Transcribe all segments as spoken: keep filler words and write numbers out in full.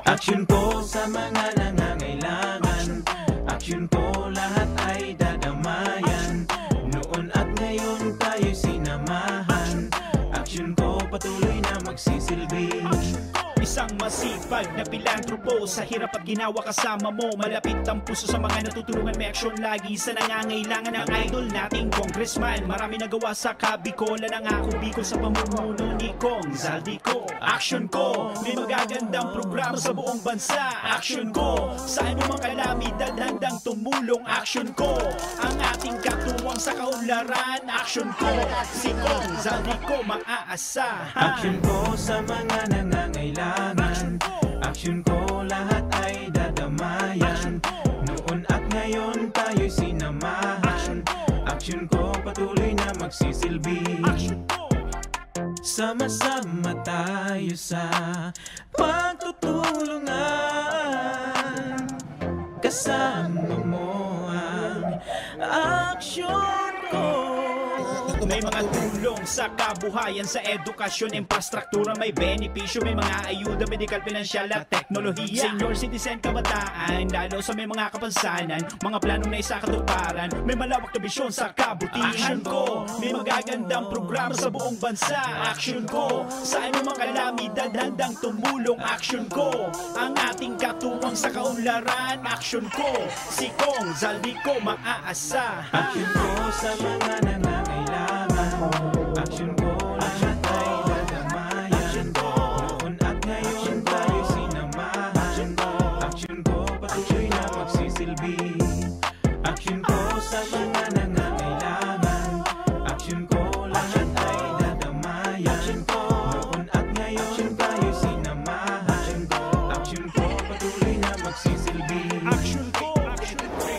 Aksyon ko sa mga nangangailangan. Aksyon ko lahat ay dadamayan. Noon at ngayon tayo'y sinamahan. Aksyon ko patuloy na magsisilbi. Isang masipag na pilantropo, sa hirap at ginawa kasama mo. Malapit ang puso sa mga natutulungan, may aksyon lagi sa nangangailangan. Ang idol nating congressman, marami nagawa sa Kabicol. Nangako Bicol sa pamumuno ni Cong Zaldy Co. Aksyon ko, may magagandang programa sa buong bansa. Aksyon ko, sa anumang kalamidad handang tumulong. Aksyon ko, ang ating katuwang sa kaunlaran. Aksyon ko, si Cong Zaldy Co maaasahan. Aksyon ko sa mga nangangailangan. Aksyon ko, lahat ay dadamayan. Noon at ngayon tayo'y sinamahan. Aksyon ko patuloy na magsisilbi. Sama-sama tayo sa pagtutulungan. Kasama mo ang aksyon ko. May mga tulong sa kabuhayan, sa edukasyon, infrastruktura, may benepisyo, may mga ayuda, medikal, pinansyal at teknolohiya. Senior citizen, kabataan, lalo sa may mga kapansanan, mga planong naisakatuparan, may malawak na bisyon sa kabutihan. Aksyon ko, may magagandang programa sa buong bansa. Aksyon ko, sa anumang kalamidad handang tumulong. Aksyon ko, ang ating katuwang sa kaunlaran. Aksyon ko, si Cong Zaldy Co maaasahan. Aksyon ko sa mga nangangailangan. Aksyon ko, lahat ay dadamayan. Noon at ngayon tayo sinamahan. Aksyon ko, patuloy na magsisilbi. Aksyon ko sa mga nangangailangan. Aksyon ko, lahat ay dadamayan. Noon at ngayon tayo sinamahan. Aksyon ko, patuloy na magsisilbi. Aksyon ko, aksyon ko.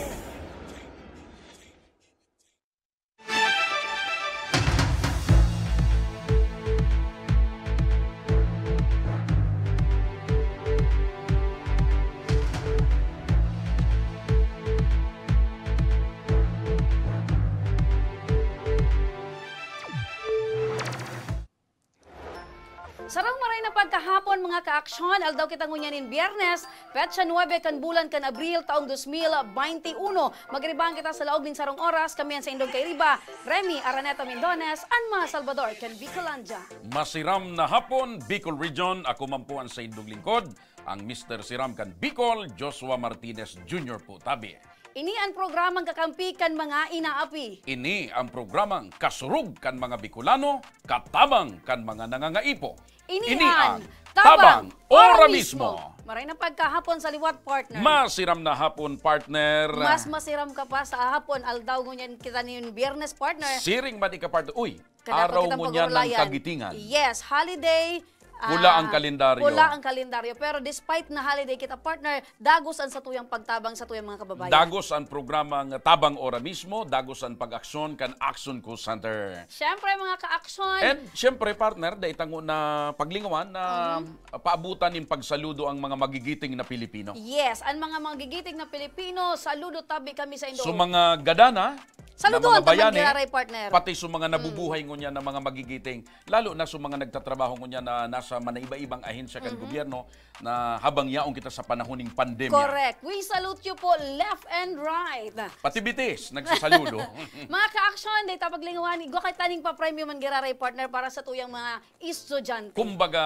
Sarong maray na pagkahapon, mga kaaksyon. Aldaw kita ngunyan nin Biyernes, petsa nuebe kan bulan kan Abril, taong dos mil baynte uno. Magribahan kita sa laog nin sarong oras. Kami an saindong kairiba, Remy Araneta Mindones, an mga Salvador kan Bicolandia. Masiram na hapon, Bicol Region. Ako man po an saindong lingkod, ang Mister Siram kan Bicol, Joshua Martinez Junior po, tabi. Ini an programang kakampi kan mga inaapi. Ini ang programang kasurog kan mga Bicolano, katabang kan mga nangangaipo. Ini Ini an an Tabang Tabang Ora Ora Mismo. Mismo. Maray na pagkahapon sa liwat, partner. Masiram na hapon, partner. Mas masiram ka pa sa hapon, aldaw ngunyan kita nin Biyernes, partner. Siring man ika, partner. Uy, Kada araw pagkitang ngunyan ng pag-urulayan. Kagitingan. Yes, holiday. Pula ang Ah, kalendaryo. Pula ang kalendaryo. Pero despite na holiday kita, partner, dagos an satuyang pagtabang satuyang mga kababayan. Dagos ang programang Tabang Ora Mismo, dagos ang pag-aksyon kan Action Call Center. Siyempre, mga ka-aksyon. And siyempre, partner, dai tango na paglingawan na Mhm. paabutan nin pagsaludo ang mga magigiting na Pilipino. Yes, ang mga magigiting na Pilipino, saludo tabi kami sa indo. So, mga gadana, Saludoon na mga ta man bayani, giraray, partner. Pati sa mga Mm. nabubuhay ngunyan na mga magigiting, lalo na sa mga nagtatrabaho ngunyan na nasa manaiba-ibang ahensya kan Mhm. gobyerno na habang yaon kita sa panahon ning pandemya. Correct. We salute you po left and right. Pati bitis, nagsasaludo. Mga ka-aksyon, dai ta paglingawan, igwa kay taning papremyo man giraray, partner, para sa tuyang mga estudyante. Kumbaga,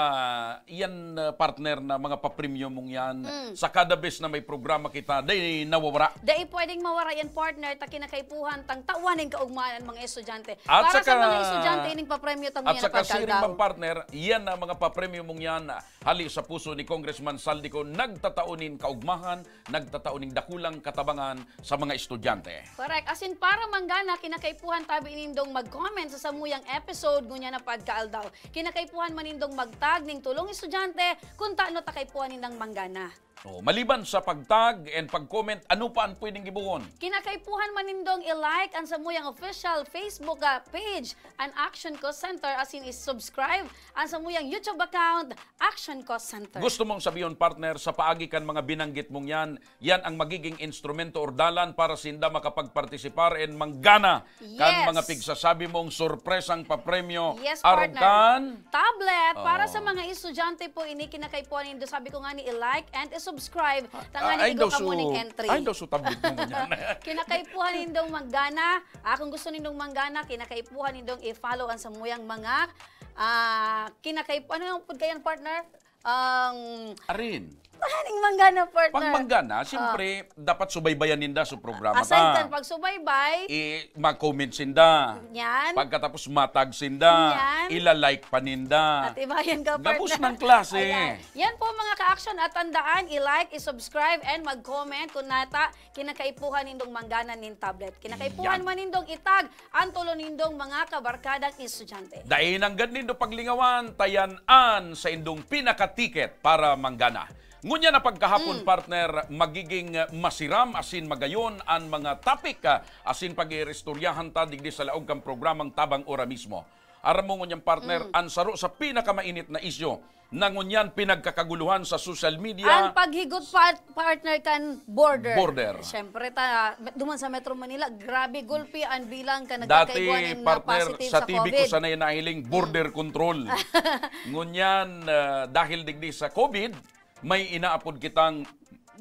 yan, uh, partner, na mga papremyo mong yan, Mm. sa kada bes na may programa kita, dai nawawara. Dai pwedeng mawara yan, partner, ta kinakaipuhan tang tawan nin kaugmahan ang mga estudyante. At Para sa saka, mga estudyante, ining papremyo ta at ngunyan saka, siring pagkaldaw. Bang partner, yan ang mga papremyo mong yan, hali sa puso ni Congressman Zaldy Co, nagtatao nin kaugmahan, nagtatao nin dakulang katabangan sa mga estudyante. Correct. As in, para manggana, kinakaipuhan tabi nindong mag-comment sa samuyang episode ngunyan na pagkaaldaw. Kinakaipuhan man nindong magtag ning tulong estudyante kun tano ta kaipuhan nindang manggana. Oh, maliban sa pag-tag and pag-comment, ano pa ang pwedeng gibohon? Kinakaipuhan man nindong i-like ang samuyang official Facebook ah, page, an Action Call Center, asin i-subscribe ang samuyang YouTube account, Action Call Center. Gusto mong sabihon, partner, sa paagi kan mga binanggit mong yan, yan ang magiging instrumento or dalan para sinda makapagpartisipar and manggana kan Yes. mga pigsasabi mong sorpresang papremyo Yes, aron partner. kan Tablet, para Oo. sa mga estudyante po ini, kinakaipuhan nindo, sabi ko nga ni, i-like and i-subscribe. Tanganing Ay, igo daw ka su- morning entry. Ay, daw su tablet mo yan. Kinakaipuhan nindong manggana. Ah, kung gusto nindong manggana, kinakaipuhan nindong i-follow ang samuyang mga ah, kinakaipuhan. Ano yung pud kayan, partner? Ang Arin. Mahaning manggana, partner. Pag manggana, siyempre, dapat subaybayan ninda sa programa Aside ta. kan pagsubaybay, I, mag-comment sinda. Yan. Pagkatapos matag sinda, Yan. ila-like pa ninda. Atibayan ka, partner. Gabos ng klase. Ayan. Yan po, mga ka-action, at tandaan, i-like, i-subscribe, and mag-comment kung nata kinakaipuhan nindong manggana nin tablet. Kinakaipuhan Yan. man nindong itag ang tulo nindong mga kabarkadang estudyante. Dai nanggad nindo paglingawan, tayan-an sa indong pinakatiket para manggana. Ngunyan na pagkahapon, Mm. partner, magiging masiram asin magayon an mga topic, ah, asin pag-iiristoryahan ta digdi sa laog kan programang Tabang Ora Mismo. Aram mo ngunyan, partner, Mm. an saro sa pinakamainit na isyu na ngunyan pinagkakaguluhan sa social media. Ang paghigot pa- partner kan border. Border. Siyempre, ta, duman sa Metro Manila, grabe gulpi ang bilang kan Dati, nagkakaigwa nin na partner, positive sa sa T V ko COVID. sanay nahiling, border control. Ngunyan, ah, dahil digdi sa COVID, may inaapod kitang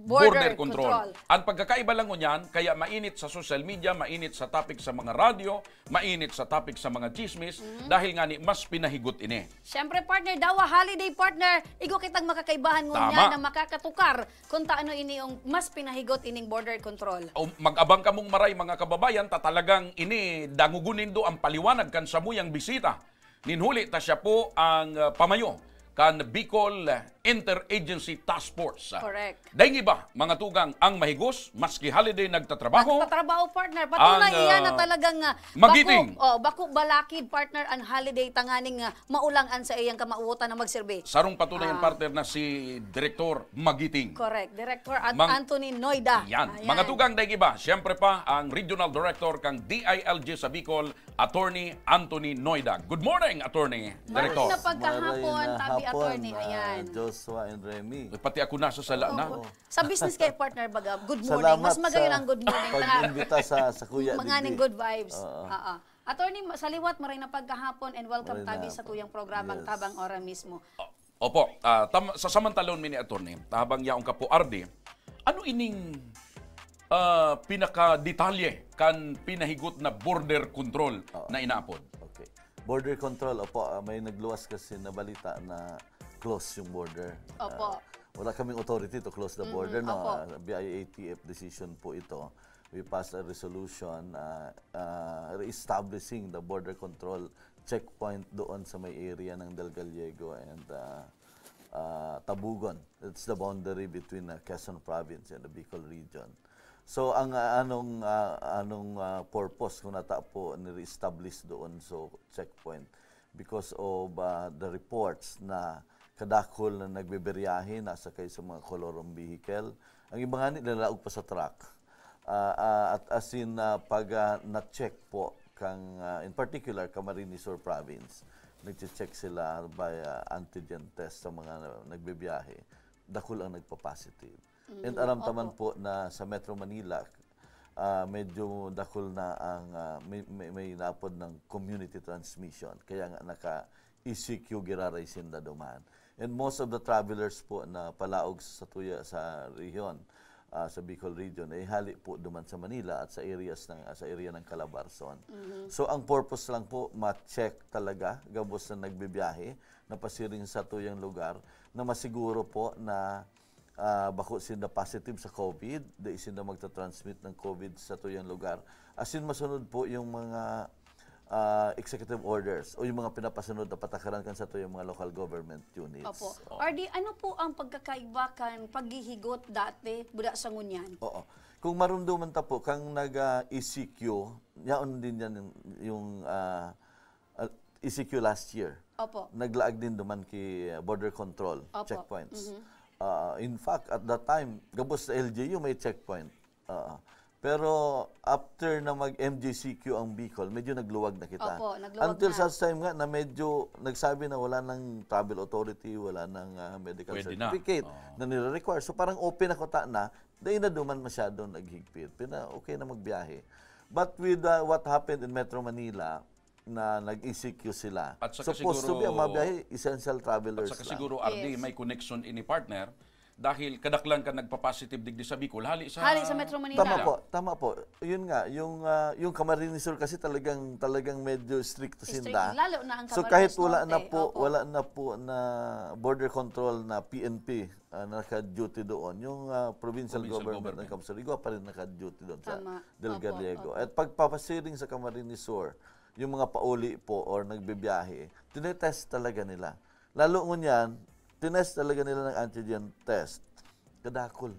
border, Border control. control. Ang pagkakaiba lang ngunyan, kaya mainit sa social media, mainit sa topic sa mga radyo, mainit sa topic sa mga chismis, Mm-hmm. dahil nga ni mas pinahigot ini. Siyempre, partner, dawa holiday, partner, igo kitang makakaibahan ngunyan Tama. na makakatukar kung taano ini yung mas pinahigot ining border control. O, mag-abang kamong maray, mga kababayan, ta talagang ini dangogon nindo ang paliwanag kan samuyang bisita. Nin huli ta siya po ang, ah, pamayo kan Bicol Interagency Task Force. Correct. Daing iba, mga tugang, ang mahigos, maski holiday nagtatrabaho. Nagtatrabaho, partner. Patunay Ang, iyan na ah, talagang ah, magiting. Bako, oh, bako balakid, partner, ang holiday tanganing ah, maulang an sa iyang kamauotan na magserbi. Sarong patunayan, Ah. partner, na si Direktor Magiting. Correct. Director An- Mang- Anthony Noida. Yan. Ayan. Mga tugang, daing iba, siyempre pa, ang Regional Director kang D I L G sa Bicol, Attorney Anthony Noida. Good morning, Attorney Maray Director. na pagkahapon, Maray na tabi, hapon, Attorney. ah, Ayan. Joshua and Remy. Eh, pati ako nasa sala na. Oo. Sa business kayo, partner, baga, good morning. Salamat Mas magayon sa ang good morning. pag-imbita sa, sa Kuya Mga ning Digdi. good vibes. Oo. Oo. Attorney, sa liwat, maray na pagkahapon and welcome Maray tabi na sa po. tuyang programang Yes. Tabang Ora Mismo. Opo, ah, tam- sa samantalon mi ni Attorney, habang yaon ka po, R D, ano ining ah, pinakadetalye kan pinahigot na border control Oo. na inaapod? Okay. Border control, opo, ah, may nagluwas kasi na balita na close yung border. Opo. Ah, wala kaming authority to close the Mhm, border, no? opo. Ah, B I A T F decision po ito. We passed a resolution ah, ah, re-establishing the border control checkpoint doon sa may area ng Del Gallego and ah, ah, Tabugon. It's the boundary between ah, Quezon Province and the Bicol region. So ang ah, anong ah, anong ah, purpose kung nata po ni-establish doon so checkpoint? Because of ah, the reports na kadakol na nagbeberyahe, nasakay sa mga kolorong vehicle. Ang iba nga nilalaog pa sa truck. Ah, ah, at as in, ah, pag ah, na-check po kang, ah, in particular, Camarines Sur Province, nagche-check sila by ah, antigen test sa mga nagbibiyahe. Dakul ang nagpa-positive. And Mm, aram taman opo. po na sa Metro Manila, ah, medyo dakul na ang ah, may, may, may naapod ng community transmission. Kaya nga naka-E C Q giraray sinda duman. And most of the travelers po na palaog sa tuya sa rehiyon, ah, sa Bicol region, ay hali po duman sa Manila at sa areas ng sa area ng Calabarzon. Mhm. So ang purpose lang po, ma-check talaga gabos na nagbibiyahe na pasiring sa tuyang lugar na masiguro po na ah, bako sinda positive sa COVID, dai sinda magta-transmit ng COVID sa tuyang lugar. Asin masunod po yung mga ah, executive orders o yung mga pinapasunod na patakaran kan sa tuyang mga local government units. Opo. Oh. R D, ano po ang pagkakaiba kan paghihigot dati, buda sa ngunyan? Oo. Kung marumduman ta po, kang nag-E C Q, yaon din yan yung, yung ah, ah, E C Q last year. Opo. Naglaag din duman ki border control Opo. checkpoints. Mhm. Ah, in fact, at that time, gabos sa L G U may checkpoint. Ah, pero after na mag-M J C Q ang Bicol, medyo nagluwag na kita. Opo, nagluwag Until na. such time nga na medyo nagsabi na wala nang travel authority, wala nang ah, medical Pwede na. certificate Oo. na nire-require. So parang open na kuta na, dahil na duman masyado naghigpit. Pina, okay na magbiyahe. But with ah, what happened in Metro Manila, na nag-E C Q sila. At saka Supposed to be, siguro- ang mga biyahe, essential At travelers saka lang. Siguro, R D, Yes. May connection ini, partner, dahil kadaklan ka nagpa-positive digdi sa Bicol, hali sa... Hali sa Metro Manila. Tama po, tama po. Yun nga, yung ah, yung Camarines Sur kasi talagang talagang medyo strict Strict, sinda. lalo na ang So Camarines kahit wala Norte. na po, Opo. wala na po na border control na P N P ah, naka-duty doon, yung ah, provincial, Provincial government, government. ng Camarines Sur, igwa pa rin naka-duty doon sa Tama. Del Opo, Gallego. opo. At pagpapasiring sa Camarines Sur, yung mga pauli po or nagbibiyahe, tinetest talaga nila. Lalo ngunyan, tinest talaga nila ng antigen test. Kadakol.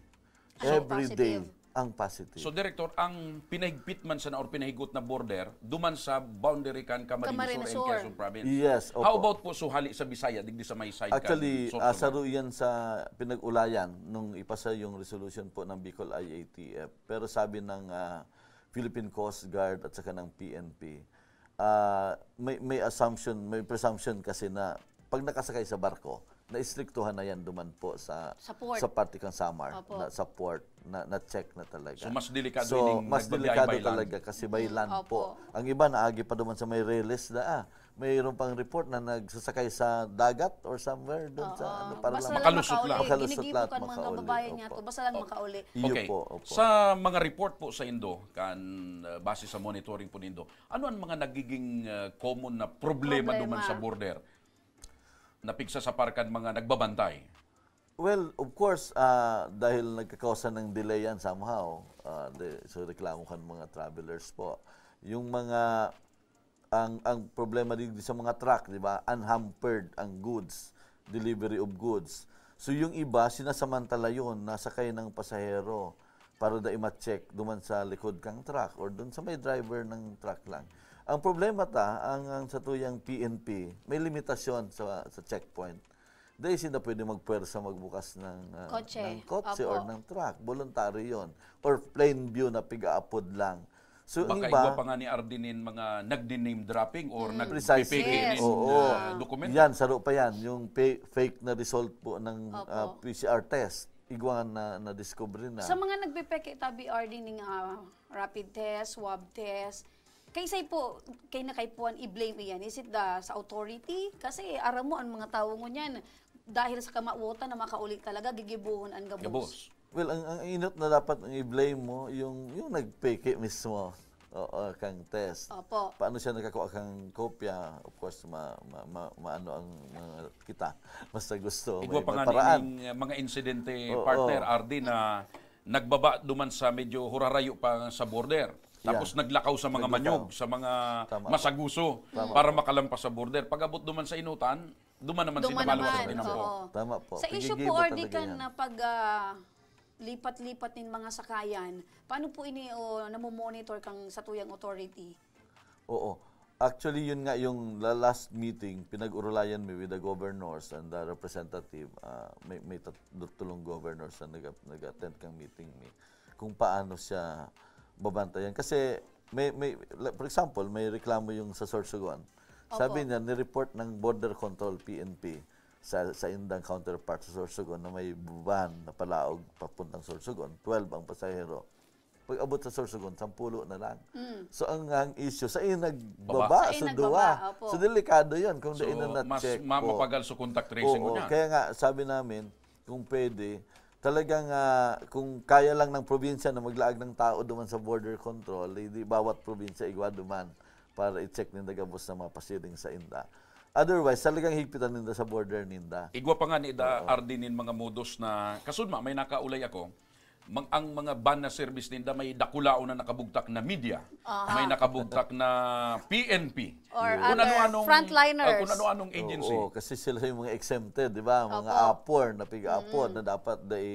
Ay, Every day positive. ang positive. So, Director, ang pinahigpit man sana or pinahigot na border, duman sa boundary kan Camarines Sur Camarines and Sur. Quezon Province. Yes, opo. How about po suhali sa Bisaya, digdi sa may side kan Actually, Sorsogon? ah, saro yan sa pinag-ulayan nung ipasa yung resolution po ng Bicol I A T F. Pero sabi ng ah, Philippine Coast Guard at saka ng P N P, ah, may, may assumption, may presumption kasi na pag nakasakay sa barko, naistriktuhan na yan duman po sa Sa port. sa parte kang Samar, Opo. na, sa port, na, na-check na talaga. So, mas delikado So, ining mas nagbabiyahe delikado by land. Talaga kasi by land Opo. po. Ang iba naagi pa duman sa may reles da, ah. Mayroon pang report na nagsasakay sa dagat or somewhere doon sa Oo. ano para Basta lang Makalusot lang. makauli. Makalusot Ginigibo lang, kan mga makauli. kababayan niya Opo. to. Basta lang makauli. Iyo Okay. Po, opo. Sa mga report po sa Indo, kan uh, base sa monitoring po nindo, ano ang mga nagiging uh, common na problema, Problema. Duman sa border? Napigsasapar kan mga nagbabantay. Well, of course, ah, dahil nagkakausa ng delay yan somehow, ah, de, so reklamo kan mga travelers po. Yung mga, ang, ang problema din sa mga truck, di ba? Unhampered ang goods, delivery of goods. So yung iba, sinasamantala yun, nasakay ng pasahero para dai ma-check duman sa likod kang truck or dun sa may driver ng truck lang. Ang problema ta, ang, ang sa tuyang P N P, may limitasyon sa, sa checkpoint. Dahil sinda pwede magpwersa magbukas ng, ah, Kotse. ng kotse Opo. Or ng truck. Voluntary yon. Or plain view na pigaapod lang. So, ang Baka iba, igwa pa nga ni R D nin mga nagdi-name dropping or Precisely. nagpipeke Yes. nin Oo. uh, dokumento. Yan, saro pa yan. Yung pa- fake na result po ng Opo. ah, P C R test. Igwa na na-discover na. Sa mga nagpepeke tabi, R D, ning ah, rapid test, swab test, kaisay po, kay na kay puan i-blame iyan? Is it the, sa authority? Kasi aram mo, ang mga tawo ngunyan, dahil sa kamawotan na makauli talaga, gigibuhon ang gabos. Gabos. Well, ang, ang inot na dapat ang i-blame mo, yung, yung nagpeke mismo. Oo, kang test. Opo. Paano siya nakakuha kang kopya? Of course, ma, ma, ma, maano ang mga kita. Basta gusto, Igwa may, pa may nga paraan. Ning, uh, mga insidente, Oo. partner, R D, na nagbaba duman sa medyo hurarayo pa sa border. Tapos Yeah. naglakaw sa mga Naglakaw. manyog, sa mga Tama. masaguso Tama. Para makalampas sa border. Pag-abot duman sa inutan, duman naman Duman sila maluwas naman, sa tinampo. oo. Tama po. Sa issue Gigibo po, R D, talaga kan yan. na pag ah, lipat-lipat nin mga sakayan, paano po ini o namomonitor kang sa tuyang authority? Oo. Actually, yun nga yung la- last meeting, pinag-urulayan mi with the governors and the representative. Ah, may may tat- tulong governors na nag- nag-attend kang meeting mi kung paano siya babantayan. Kasi, may, may, like, for example, may reklamo yung sa Sorsogon. Sabi Opo. Niya, ni-report ng Border Control, P N P, sa, sa indang counterpart sa Sorsogon na may van na palaog papuntang Sorsogon, twelve ang pasahero. Pag abot sa Sorsogon, sampulo na lang. So, ang, ang issue, sa nagbaba, Sa sa nagbaba, duwa. opo. So, delikado yun kung So, dahil na mas na-check ma- po. mapagal sa contact tracing Oo, mo na. Kaya nga, sabi namin, kung pwede, talagang ah, kung kaya lang ng probinsya na maglaag ng tao duman sa border control, hindi bawat probinsya igwa duman para i-check ninda gabos na mga pasiring sa inda. Otherwise, talagang higpitan ninda sa border ninda. Igwa pa nga ni da R D nin mga modus na, kasudma, may nakaulay ako, mang, ang mga van na service ninda may dakulaon na nakabugtak na media, may nakabugtak na P N P. Or Kung other ano-anong, frontliners. ah, kung ano-anong agency. Oo, kasi sila yung mga exempted, di ba? Mga Opo. apor na piga-apor na dapat dai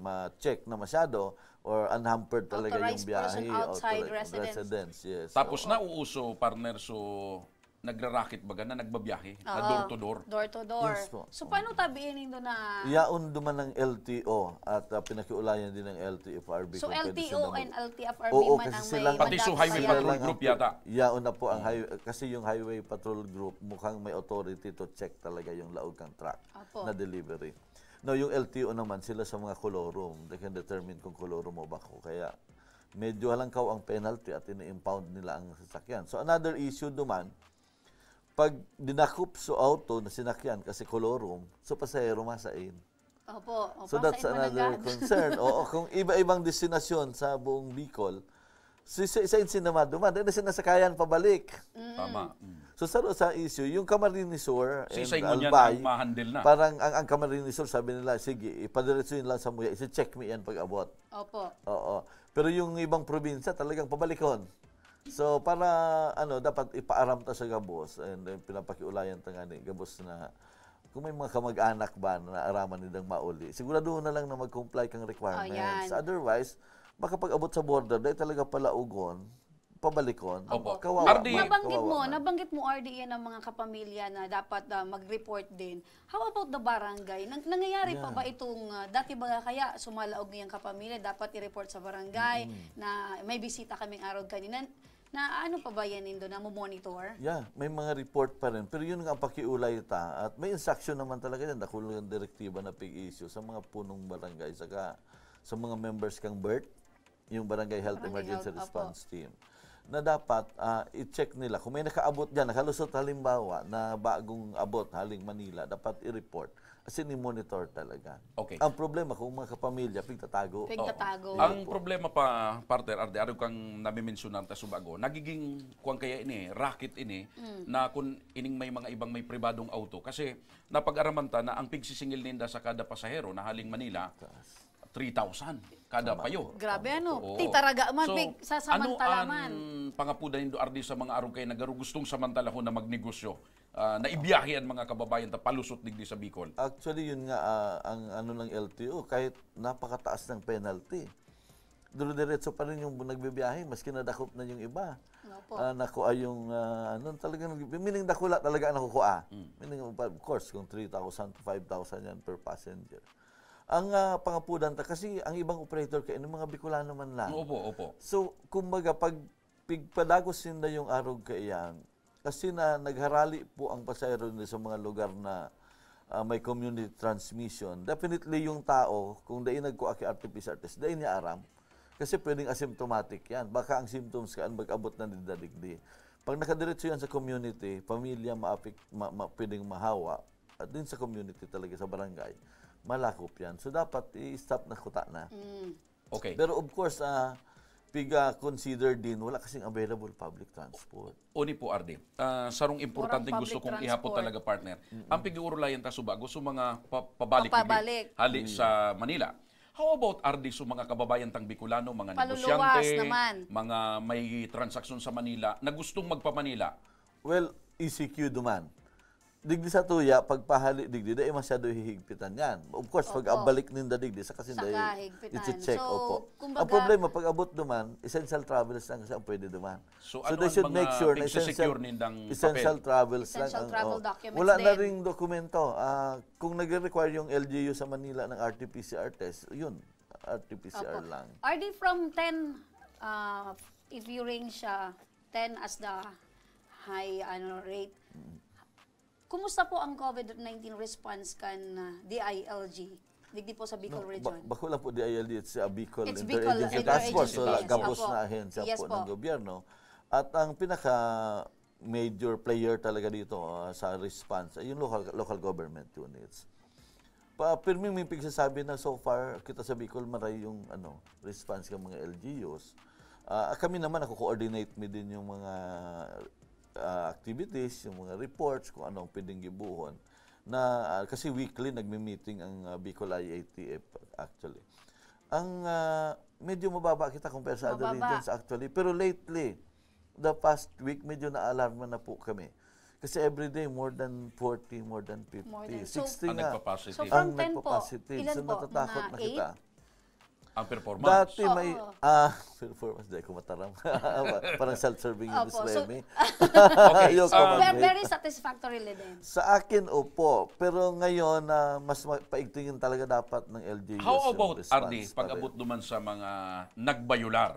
ma-check na masyado or unhampered talaga yung Authorized biyahe. Person outside Authori- residence. Residence, yes. Tapos Oo. nauuso, partner, so nagraraket baga na nagbabiyahe, na Oo. door to door. Door to door. Yes po. So, paano tabi nindo na... Yaon duman ng L T O at ah, pinakiulayan din ng L T F R B So, kung pwede L T O sila mag- and L T F R B Oo, man kasi ang sila may Pati so mandato highway sa'yo. patrol lang group ang- yata. Yaon na po ang highway, kasi yung highway patrol group mukhang may authority to check talaga yung laog ng truck Opo. na delivery. Now, yung L T O naman, sila sa mga colorum, they can determine kung colorum o bako. Kaya medyo halangkaw ang penalty at ini-impound nila ang sasakyan. So another issue duman, pag dinakop so auto na sinakyan kasi colorum, so pasahero masain. Opo. Opo. So that's Sa inyo another mananggad. Concern. Oo, kung iba-ibang destinasyon sa buong Bicol, si sa isa yung sinama duman, dahil na sinasakayan pabalik. Tama. Mm. So sa sa issue, yung Camarines Sur Si and Saigon yan Albay, ang ma-handle na. parang ang, ang Camarines Sur, sabi nila, sige, ipadiretso yun lang sa Muya, isi-check mo yan pag abot. Opo. Oo. Pero yung ibang probinsya, talagang pabalikon. So, para, ano, dapat ipaaram ta sa gabos, and then pinapakiulayan ta nga ni gabos na kung may mga kamag-anak ba na araman nidang mauli, siguraduhon na lang na mag-comply kang requirements. Ayan. Otherwise, baka pag abot sa border, dahil talaga palaugon, pabalikon. Opo. Kawawa R D, man, Nabanggit kawawa mo, man. nabanggit mo, R D, yan ang mga kapamilya na dapat ah, mag-report din. How about the barangay? Nang, nangyayari pa Yeah. ba itong, ah, dati ba kaya sumalaog niyang kapamilya, dapat i-report sa barangay na may bisita kaming araw kanina? Na ano pa ba yan, Indo, na monitor? Yeah, may mga report pa rin. Pero yun nga ang pakiulay ta. At may instruction naman talaga yan. Dakul yung direktiba na pig-issue sa mga punong barangay. Saka sa mga members kang BERT, yung Barangay Health Barangay Emergency Health, opo. Response Team, na dapat ah, i-check nila. Kung may nakaabot dyan, nakalusot halimbawa na bagong abot haling Manila, dapat i-report. As in, i-monitor talaga. Okay. Ang problema kung mga kapamilya, pigtatago. Pigtatago. Ang problema pa, partner, R D, arog kang namimensionan ta subago, nagiging, kuwan kaya ini, racket ini, na kung ining may mga ibang may pribadong auto. Kasi napag-araman ta na ang pigsisingil ninda sa kada pasahero na haling Manila, three thousand kada payo. Grabe, ano? Oo. Titaraga man, So, pig-, sasamantala ano man. ang pangapudan nindo, R D, sa mga arog kaya na garo gustong samantalahon na magnegosyo, ah, na ibiyahe ang mga kababayan ta palusot digdi sa Bicol? Actually, yun nga ah, ang ano ng L T O, kahit napakataas ng penalty, dire-diretso pa rin yung nagbibiyahe, maski nadakop na yung iba. Opo. Ah, naku, ay yung, ah, ano, talagang, meaning dakula talaga ang nakukuha. Meaning, of course, kung three thousand to five thousand yan per passenger. Ang ah, pangapudan ta, kasi ang ibang operator kayo, yung mga Bicolano man lang. Opo, opo. So, kumbaga, pag pigpadagos ninda yung arog kaiyan, kasi na nagharali po ang pasahero nila sa mga lugar na ah, may community transmission, definitely yung tao, kung dai nagkuha ki R T P C R test, dai niya aram. Kasi pwedeng asymptomatic yan. Baka ang symptoms kaan mag-abot na ninda digdi. Pag nakadiretso yan sa community, pamilya maapik, ma, ma, pwedeng mahawa, at din sa community talaga, sa barangay, malakop yan. So, dapat i-stop na kuta na. Okay. Pero of course, ah, piga-consider din, wala kasing available public transport. Uni po, R D. Ah, sarong importante Murang gusto public kong ihapon transport. Talaga, partner. Ang pig-uurulayan ta subago, so mga pa, pabalik, Papabalik. Hali sa Manila. How about, R D, so mga kababayan tang Bicolano, mga Paluluwas negosyante, naman. Mga may transaksyon sa Manila na gustong magpa-Manila? Well, E C Q duman. Digdi sa tuya, pagpahali digdi, dai masyado hihigpitan yan. Of course, pag Opo. abalik ninda digdi, sa kasi Saka dai higpitan. iti-check, So, opo. kumbaga- Ang problema, pag abot duman, essential travels lang kasi ang pwede duman. So, So, ano they ang should mga make sure na pigse-secure essential, nindang essential papel? travels lang. Essential Ang, travel oh, documents wala na din. Ring dokumento. Ah, kung nagre-require yung L G U sa Manila ng R T P C R test, yun, R T P C R Opo. lang. R D, from ten, uh, if you range siya, ten as the high ano rate, kumusta po ang COVID nineteen response kan uh, D I L G? Digdi po sa Bicol No, region. Ba, bako lang po D I L G, it's a Bicol It's Interagency Bicol Task Force, Interagency so Task Force. gabos Opo. na ahensya Yes po po. ng gobyerno. At ang pinaka major player talaga dito ah, sa response ay yung local local government units. Pa, pirmi may pigsasabi na so far, kita sa Bicol, maray yung ano, response ng mga L G Us. Ah, kami naman, ako coordinate mi din yung mga ah, activities, yung mga reports, kung ano ang pwedeng gibuhon. Na, ah, kasi weekly nagmi-meeting ang ah, Bicol I A T F actually. Ang ah, medyo mababa kita compare sa other Mababa. regions actually. Pero lately, the past week, medyo na-alarma na po kami. Kasi everyday, more than forty, more than fifty, More than- so- sixty Ang nga. nagpa-positive. So, Ang from ten po, nagpa-positive. ilan So, po? natatakot Mga na kita. eight? Ang performance. Dati may, Oo. ah, performance, di ko mataram. Parang self-serving yung Miss Opo, so Remy. Okay, Ayoko ah, mag-, Ver-, very satisfactorily din. Sa akin, opo. Pero ngayon, ah, mas ma-, paigtingin talaga dapat ng L G Us How yung about, response Arnie, pa pag-abot rin. duman sa mga nagbayular?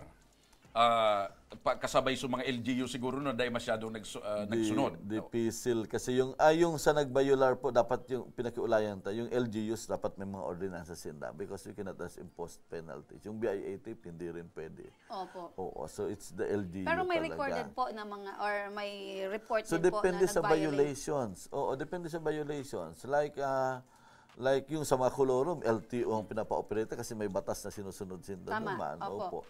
Ah, pa-, kasabay sa mga L G U siguro na dahil masyadong nagsu-, ah, Di-, nagsunod. dipisil. Kasi yung, ah, yung sa nagbayular po, dapat yung pinakiulayan ta, yung L G Us dapat may mga ordinansa sinda because you cannot just impose penalties. Yung B I A theft, hindi rin pwede. Opo. Oo, so it's the L G U Pero may talaga. recorded po na mga, or may report So, din po na depende sa nag-violate. violations. Oo, depende sa violations. Like, ah, like yung sa mga kolorum, L T O ang pinapa-operate kasi may batas na sinusunod sinda Tama, naman. opo. Opo.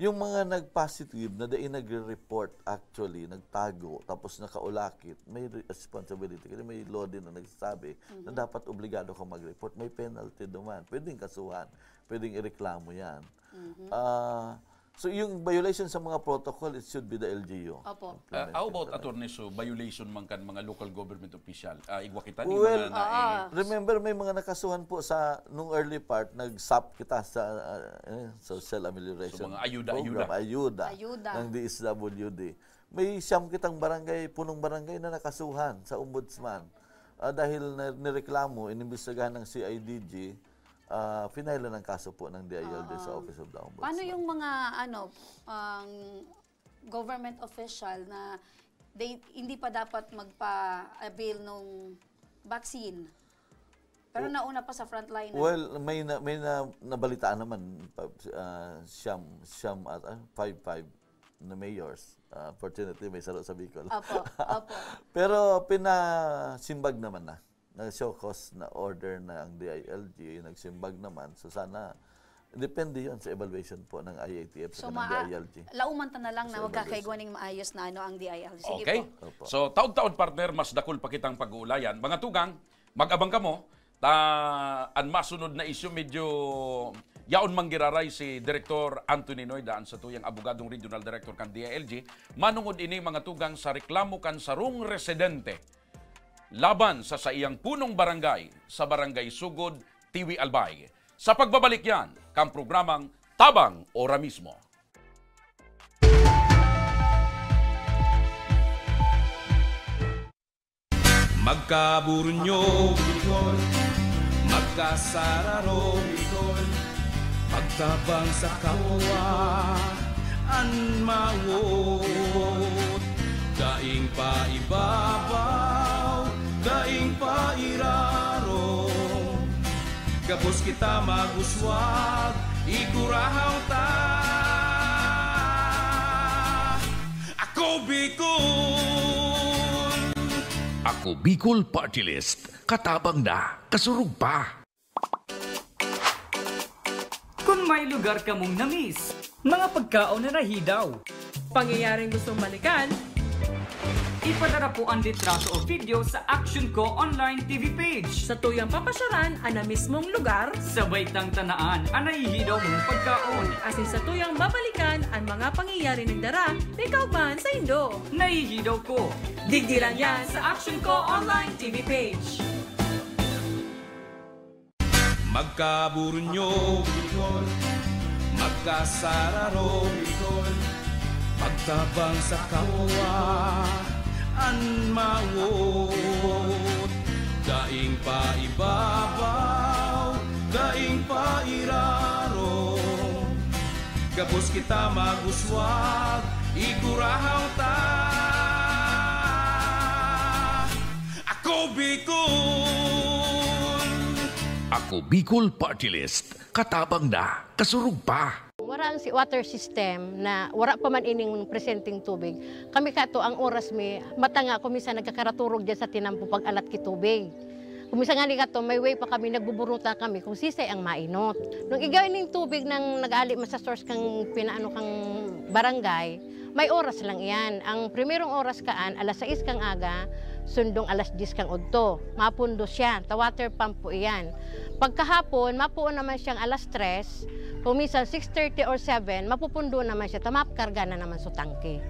Yung mga nag-positive na dai nagre-report actually, nagtago, tapos nakaulakit, may re-, responsibility. Kasi may law din na nagsasabi na Mhm. dapat obligado ka mag-report. May penalty naman. Pwedeng kasuhan, pwedeng ireklamo yan. Mhm. Ah, so yung violation sa mga protocol, it should be the L G U. Opo. Ah, how about, Implemented talaga. Attorney, so violation man kan mga local government official? Ah, igwa kita ni Well, mga na, ah, eh, remember, may mga nakasuhan po sa, nung early part, nag-sap kita sa, ah, eh, social amelioration So, mga ayuda, program, ayuda. ayuda Ayuda. ng D S W D. May siyam kitang barangay, punong barangay na nakasuhan sa ombudsman. Ah, dahil na, nireklamo, inimbestigahan ng C I D G, ah, finailan ang kaso po ng D I L G sa Ah. Office of the Ombudsman. Paano yung mga, ano, ang government official na they, hindi pa dapat magpa-avail nung vaccine? Pero O-, nauna pa sa frontliner. well, may na, may na, nabalitaan naman, pa, ah, siyam, siyam at, ah, five five na mayors. Ah, fortunately, may saro sa Bicol. Opo, opo. Pero pinasimbag naman na. Nag-show cause na order na ang D I L G, nagsimbag naman. So, sana, depende yon sa evaluation po ng I A T F So, saka ng ma-, D I L G. lauman ta na lang na Sa magkakaigwa evaluation. ning maayos na ano ang D I L G. Sige Okay. po. Opo. So, taon-taon, partner, mas dakul pa kitang pag-uulayan. Mga tugang, mag-abang kamo. Ta, an masunod na isyu, medyo yaon manggiraray si Direktor Anthony Noy, daan sa tuyang abogadong regional director kan D I L G. Manungod ini, mga tugang, sa reklamo kan sarong residente laban sa saiyang punong barangay sa Barangay Sugod, Tiwi, Albay. Sa pagbabalik yan, kan programang Tabang Ora Mismo. Magkaburunyo, magkasararo, pagtabang sa kapwa, an mawot. Daing paibabaw, daing pairarom. Gabos kita mag-uswag, igurahaw ta. Ako Bicol! Ako Bicol Party List, katabang na, kasurog pa. Kung may lugar kamong na-miss, mga pagkaon na nahidaw, pangyayaring gustong balikan, ipadara po ang litrato o video sa Action Co Online T V page. Sa tuyang papasyaran an na mismong lugar, sabay tang tanaan an nahihidaw mong pagkaon. Asin sa tuyang babalikan an mga pangyayari nagdara na ikaw man saindo. Nahihidaw ko. Digdi lang yan sa Action Co Online T V page. Magkaburunyo, magkasararo, pagtabang sa kapwa, an mawot. Daing paibabaw, daing pairarom. Gabos kita mag-uswag, igurahaw ta. Ako Bicol! Ako Bicol Party List, katabang na, kasurog pa. Wara ang si-, water system na wara pa man ining presenteng tubig. Kami kato, ang oras mi, matanga ko, minsan nagkakaraturog dyan sa tinampo pag-alat ki tubig. Kung minsan nga ni kato, may way pa kami, nagbuburuta kami kung sisay ang mainot. Nung igay ning tubig nang nag-ali man sa source kang pinaano kang barangay, may oras lang iyan. Ang primerong oras kaan, alas sais kang aga, sundong alas diyes kang udto. Mapundo siya, ta water pump po iyan. Pagkahapon, mapuon naman siyang alas tres, kung minsan six thirty or seven, mapupundo naman siya, ta makarga na naman sa tangke.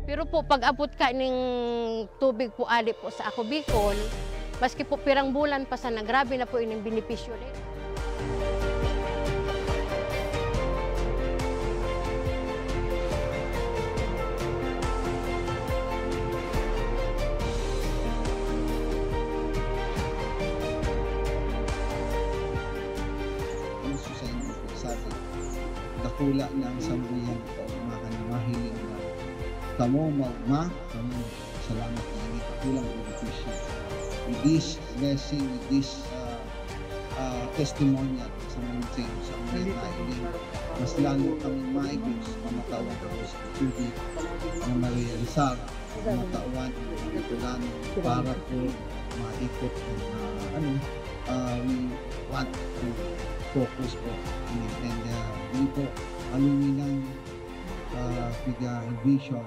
Pero po, pag-abot ka ning tubig po ali po sa Ako Bicol, maski po pirang bulan pa sana, grabe na po ining benepisyo din. Gusto sa inyo po, sabi, dakula na ang sambuyan ko, mga na mahiling na kamo, ma, ma, kamo, salamat na ini, dakulang benepisyo. With this blessing, with this, uh, uh, testimonial sa mga sa inyo, sa mga nailing, mas lalo kami maigos, mamatawan kami sa tubig na marealisar, matawan, ang katulanan, para po maikot ang, ah, ano, ah, we want to focus po. And, and, ah, yun po, aluminan, ah, piga vision.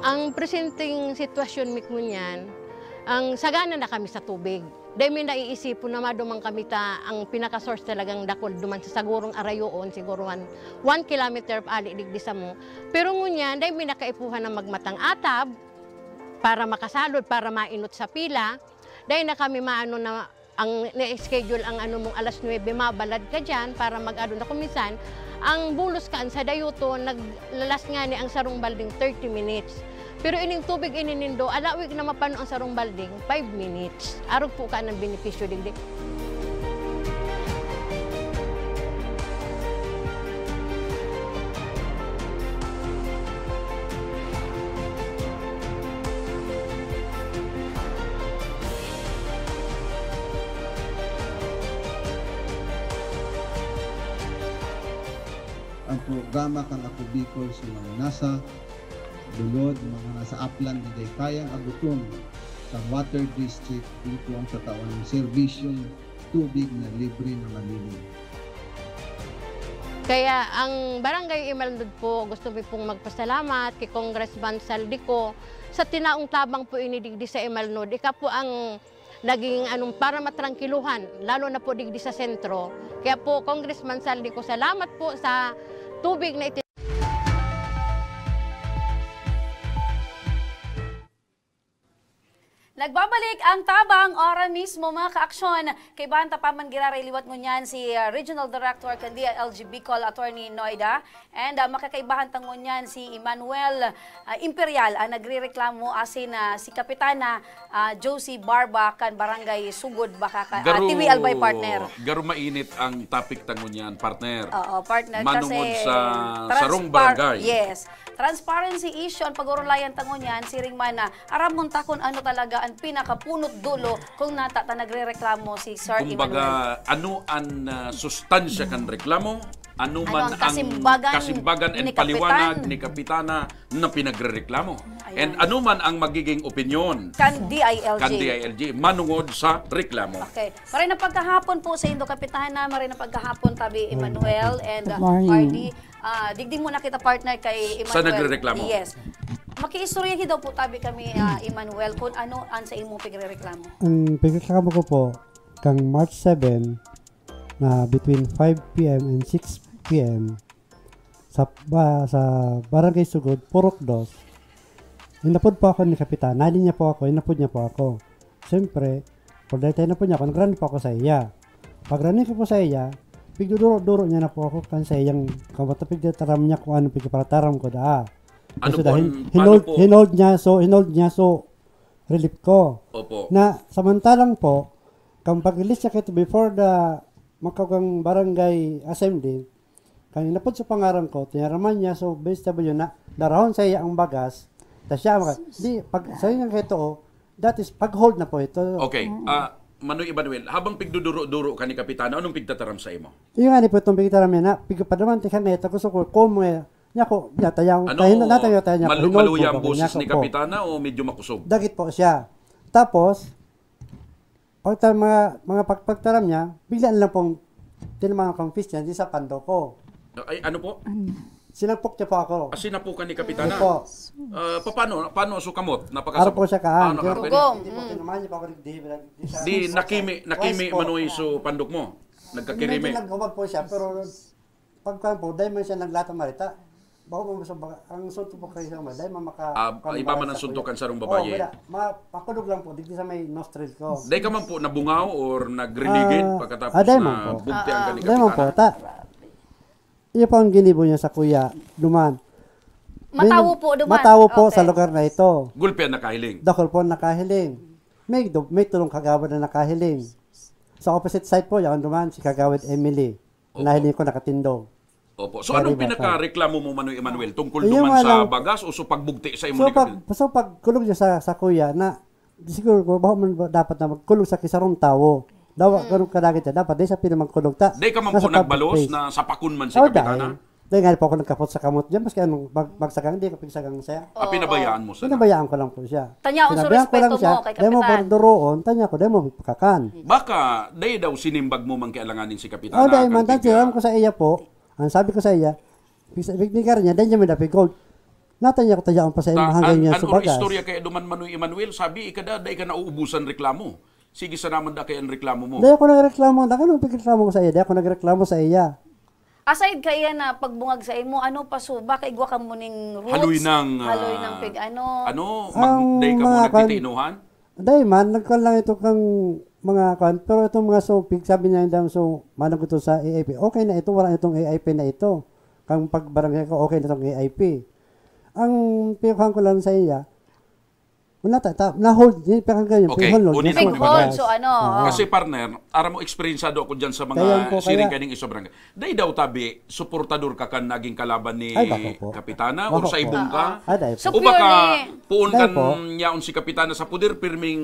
Ang presenteng sitwasyon mi ngunyan, ang sagana na kami sa tubig. Dai mi naiisipon na maduman kami ta ang pinaka-source talagang dakul duman sa sagurong arayoon, siguro one, one kilometer ali digdi samo. Pero ngunyan, dai mi nakaipuhan na magmatang atab para makasalod, para mainot sa pila. Dai na kami maano na ang na-schedule ang ano mong alas nuebe, mabalad ka diyan para mag-ano na. Kung minsan, ang bulos kaan sa dayoton, naglalas ngani ang sarong balding thirty minutes. Pero ining tubig ini nindo, alawig na mapano ang sarong balding, five minutes. Arog po ka ng benepisyo digdi. Ang programa kan Ako Bicol sa mga nasa bulod, mga nasa aplan na dai kayang agoton sa water district, dito ang tatawan ng serbisyong tubig na libre na malinis. Kaya ang Barangay Imalnod po, gusto mi pong magpasalamat kay Congressman Zaldy Co sa tinaong tabang po ini digdi sa Imalnod. Ika po ang naging anong para matrangkiluhan, lalo na po digdi sa sentro. Kaya po, Congressman Zaldy Co, salamat po sa tubig na iti- Nagbabalik ang tabang, ora mismo, mga kaaksyon. Kaibahan ta pa man giraray liwat ngunyan si, ah, Regional Director kan D I L G Bicol, Attorney Noida. And, ah, makakaibahan ta ngunyan si Emmanuel, ah, Imperial, ang nagrereklamo asin, ah, si Kapitana, ah, Josie Barba kan Barangay Sugod, baka ka, ah, Garo, T V Albay, partner. Garo mainit ang topic ta ngunyan, partner. Oo, partner, Manungod kasi sa transparent, sarong barangay. Yes. Transparency issue ang pag-urulayan ta ngunyan, siring man na aramon ta kun ano talaga ang pinakapunot dulo kung nata ta nagrereklamo si Sir Emmanuel. Kumbaga, ano an, ah, sustansya kan reklamo? Ano Ano man ang ang kasimbagan kasimbagan and ni Kapitan? Paliwanag ni Kapitana na pinagrereklamo? Ayan. And ano man ang magiging opinyon Kan D I L G. Kan D I L G, manungod sa reklamo. Okay. Maray na pagkahapon po sa indo, Kapitana. Maray na pagkahapon, tabi Emmanuel and, uh, Good morning. Ardy. Ah, digdi muna kita, partner, kay Emmanuel. Sa nagrereklamo. Yes. Makiistoryahi daw po tabi kami, ah, Emmanuel, kung ano ang sa imo pigrereklamo. Ang pigreklamo ko po, kang March seven, na between five P M and six P M, sa, ba, sa Barangay Sugod, Purok Dos, inapod po ako ni Kapitan. Nali niya po ako, inapod niya po ako. Siyempre, por dahil tayo na po niya ako, nagrani po ako sa iya. Pagrani ko po sa iya, pigduduro-duro niya na po ako kan sa iyang kamatapig na taram niya kung ano pigpapataram ko daa. Ano Kasi po dahil ang, hinold, paano po? Hinold niya, so, hinold niya, so, relief ko. Opo. Na, samantalang po, kang pag-release niya kito before the, magkagang barangay assembly, kang inapod sa pangaran ko, tinaraman niya, so, based na ba yun na, darahon sa iya ang bagas, ta siya, maka, di, pag, sa inyo kito, oh, That is, pag-hold na po ito. Okay. Ah, Manoy Emmanuel, habang pigduduro-duro ka ni Kapitana, anong pigtataram sa imo? Iyo nga ni po itong pigtaram niya na, pigpadaman ti kami, ta gusto ko, komo eh, niya ko, niya, tayaw, Ano, tayo na, tayo, tayo niya, malu- hinold maluya po, ang boses niya ni ko po. Kapitana o medyo makosog? Dagit po siya. Tapos, pag ta- mga, mga pagpagtaram niya, bigla na lang pong tinamaan kong fist niya, di sa pando ko. Ay, ano po? Ano? Sinapok niya po ako. Ah, sinapukan ni Kapitana. Opo. Ah, paano, paano so kamot? Aro po siya kaan. Ano, harapin? Tugom. Hindi po, tinumahan niya po ako. Di, di, di, sa- Di nakimi, nakimi Twice po. manoy so pandok mo. Medyo Nagkakirimi. nag-ubag po siya, pero pagkuhan po, dahil man siya naglatang marita. Bako po sa baga, ang suntok po kayo sa mga, dahil man maka- Ah, kuwan iba man baga ang sa suntukan kuya. sarong Oo, babayi. wala. Ma, pakulog lang po, digdi sa may nostril ko. Dahil ka man po nabungaw or nagrinigid Ah, pagkatapos ah, dahil na man po. bugtian ka ni Dahil man po, Kapitana? ta. Iyo po ang ginibo niya sa kuya, duman. May- Matawo po, duman. Matawo po Okay. sa lugar na ito. Gulpi ang nakahiling. Dakol po ang nakahiling. May, du- may tulong kagawad na nakahiling. Sa opposite side po, yaon duman, si Kagawad Emily. Opo. Nahiling ko nakatindog. Opo. So Sa anong riba pinaka-reklamo mo, Manoy Emmanuel, tungkol Yung duman nga sa lang- bagas o sa pagbugti sa imo So, ni pag, Kapitana? so pag kulog niya sa, sa kuya na, siguro ko, baka man ba dapat na magkulog sa kisarong tawo. Dawa, ganun kadagit niya. Dapat di sa pinamagkulog ta. Di ka man Nasa po nagbalos public place. na sapakon man si Oh, Kapitana? dahil. Dahil nga po ako nagkapot sa kamot dyan, maski anong bag, bagsagang, hindi ko pigsagang siya. Ah, pinabayaan mo sana. Pinabayaan ko lang po siya. Tanya ko sa Pinabayaan ko lang respeto siya. mo kay Dahil mo Kapitan. pagduroon, tanya ko, dahil mo pagkakan. Baka, dahil daw sinimbag mo man kay alanganin si Kapitana. Oh, dahil kan man, dahil tiga- alam ko sa iya po, ang sabi ko sa iya, pigsa- pignigar niya, dahil niya may dapigold. Natanya ko tayo ang pasay Ta- hanggang an, niya ano subagas. Istorya kaya duman, Manoy Emmanuel? Sabi, ikada, dahil ka nauubusan reklamo. Sige, sa naman da kaya ang reklamo mo. Dahil ako nagreklamo, dahil anong pagreklamo ko sa iya? Dahil ako nagreklamo sa iya. Aside kaya na pagbungag sa imo, ano pa so, baka igwa ka mo ning roots? Haloy ng, ah, Haloy ng pig, ano? Ano? Ang Mag, day ka mo mga kwan- nagtitinuhan? Dahil man, nagkuhan lang ito kang mga kwan, pero itong mga sopig, sabi niya daw, so, manag ito sa A I P. Okay na ito, wala itong A I P na ito. Kang pagbarangay ko, okay na itong A I P. Ang pikuhan ko lang sa iya, wala ta, ta, na-hold, yung pagkang ganyan, Okay, pig-hold, unin yung ako ni pagkang- Manoy. So, ano, Oo. oh. Kasi partner, aram mo, eksperyensado ako dyan sa Kaya mga po, siring kaya- kaning isobrang. Dahil daw tabi, suportador ka kan naging kalaban ni Ay, bako po. Kapitana Bako o sa po. ibong ka? Ah, dahil po. So, O baka, purely- puon Dahil kan po. yaon si Kapitana sa puder, pirming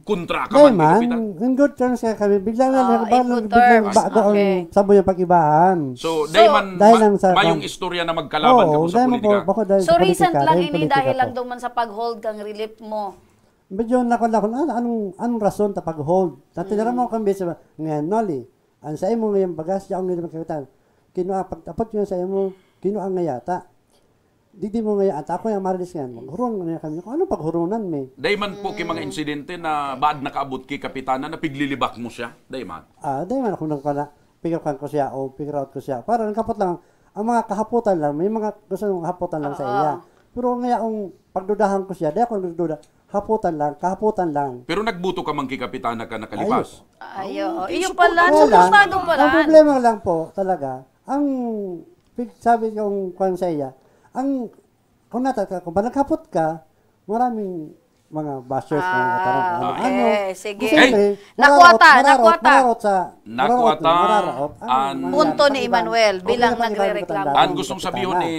kontra ka Dahil man kay man, Kapitana? in good terms kaya kami, bigla lang Ah, nagba- in good biglang terms. bago ang Okay. saboy ang pag-ibahan. So, So, dahil man, dahil ma- lang sa mayong kwan- istorya na magkalaban ka Oo, po sa dahil man politika. po, ako dahil So, sa recent politika, lang dahil ini politika dahil po. lang duman sa pag-hold kang relief mo. Medyo nakon-nakon, ano, anong, anong rason ta pag-hold? Dati na mo kang bisa, ngayon, Noli, ang sa imo ngayon bagas, yaong ngayon magkakitaan. Kinua, pagtapot yun sa imo, kinua nga yata. Di, di mo ngayon, at ako yung marilis ngayon, maghuron nga kami. Kung anong paghuronan, me? Dahil man po kay mga insidente na baad nakaabot kay Kapitana, na piglilibak mo siya? Dahil man. Ah, dahil man ako nang pala, pigakan ko siya o figure out ko siya. Para nagkapot lang, ang mga kahapotan lang, may mga gusto nung kahapotan lang sa Oo. iya. Pero ngayon, pagdudahan ko siya, dahil ako nagduda, hapotan lang, kahapotan lang. Pero nagbuto ka man kay Kapitana ka nakalipas? Ayo. Okay, Iyo so, pala, Kaya lang, suportado pala. ang problema lang po talaga, ang pig- sabi kong kwan sa iya, ang, kung nata, kung ba naghapot ka, maraming mga bashers, mga Ah, katarang, ano, okay. ano. Sige. Siyempre, Nakuha ta, mararaot, nakuha ta. Mararaot sa, Nakuha ta mararaot ang ang mga Punto ni pag-iba. Emmanuel Okay bilang na pag-iba, nagre-reklamo. pag-iba, Ang gustong sabihin pag-iba. ni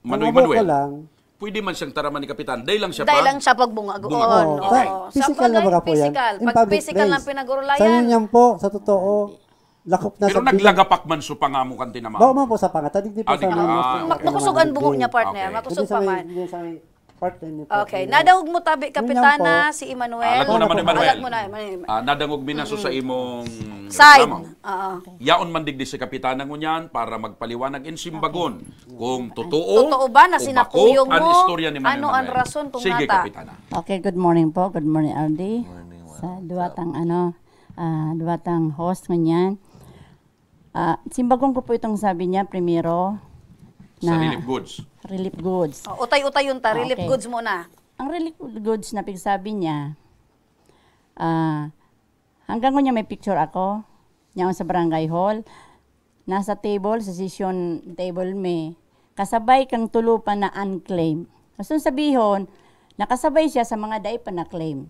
Ang Manoy abo ko Manuel, lang, pwede man siyang taraman ni Kapitan. Dahil lang siya Dahil pa? lang siya pagbungag. Bungag. Oo, Oo, Okay. oo. physical Sa na baga po bagay, yan. physical. In Pag public physical place. lang pinag-urulayan. Sa yun yan po, sa totoo, lakop na Pero sa naglagapak man so pangamo kan tinamao. Bako man po sa pangatatag, di po Ah, di sa ka. mga Ah, Mak-, makusog ang bungo niya, partner. Okay. Makusog Hindi sa pa may, man. hindi sa may partner niya po. Okay, nadangog mo tabi, Kapitana, si Emmanuel. Alam mo naman, Emmanuel. Alam mo na, Emmanuel. Ah, nadangog mi na so sa imong Side. reklamo. Oo. Yaon man digdi si Kapitana ngunyan para magpaliwanag in simbagon kung totoo Totoo ba na o sinakuyong bako ang mo? Istorya ni Manoy Ano ang Manuel. rason kung Sige, nata? Kapitana. Okay, good morning po. Good morning, Aldi. Sa duwatang ano, ah, duwatang host ngunyan. Ah, simbagon ko po itong sabi niya primero Sa na relief goods. relief goods. O, utay-utayon ta, relief Okay. goods muna. Ang relief goods na pigsabi niya, ah, hanggang ngunyan may picture ako, niyaon sa barangay hall, nasa table, sa session table may kasabay kang tulupan na unclaimed. Gusto sabihon, nakasabay siya sa mga dai pa na-claim.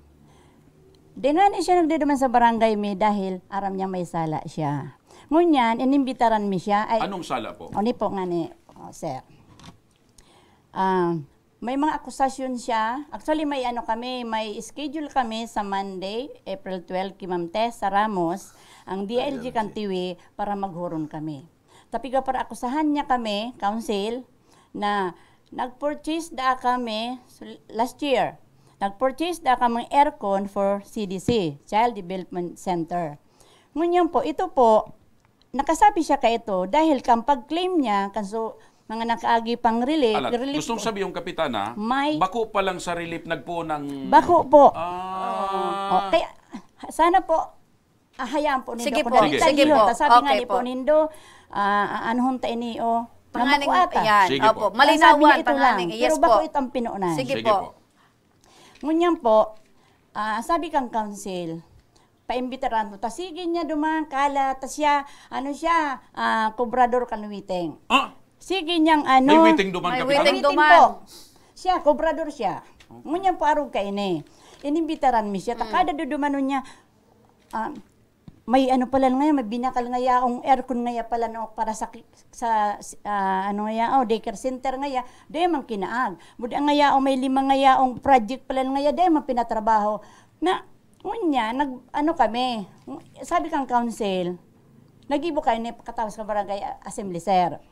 Di nga ni siya nagdiduman sa barangay mi dahil aram niya may sala siya. Ngunyan, inimbitaran mi siya. Ay, Anong sala po? Oni po nga ni, oh, sir. Ah, may mga akusasyon siya. Actually, may ano kami, may schedule kami sa Monday, April twelve, kay Ma'am Tessa Ramos, ang D I L G Kantiwi, para maghuron kami. Tapiga para akusahan niya kami, council, na nag-purchase da kami so, last year. Nag-purchase da kami aircon for C D C, Child Development Center. Ngunyan po, ito po, nakasabi siya ka ito dahil kang pag-claim niya, kan so, Mga nakaagi pang relief, Alat, relief gustong po. Sabihin, Kapitana, May bako pa lang sa relief, nagpuon ng Bako po. Ah. Oh, kaya, sana po, ah, hayaan po nindo Sige ako po, na sige detalyon. po. Ta sabi nga Okay ni po po. Nindo, ah, aanuhon ta ini, oh, Tanganing, nabako ata. yan, Sige opo. po. Malinawan, Sabi niya ito lang, tanganing, yes pero bako po. itong pinuunan. Sige Sige po. po. Ngunyan po, ah, sabi kang council, paimbitaran mo. Ta sige niya duman, kala, ta siya, ano siya, ah, kobrador kan Witeng. Ah? Sige niyang ano, May Witeng duman, May Kapitan? Witeng Witeng duman. po. Siya, kobrador siya. Ngunyan po arog kaini. Inimbitaran mi siya. Ta Mm. kada dudumanon niya, ah, may ano pala ngayon, may binakal nga yaong aircon nga ya pala no, para sa ki-, sa, ah, ano nga ya, oh, daycare center nga ya, di man kinaag. Buda nga yaong may lima nga yaong project pala nga ya, di man pinatrabaho. Na, ngunyan, nag, ano kami, sabi kang council, nagibo kayo ni katapos ka barangay assembly, sir.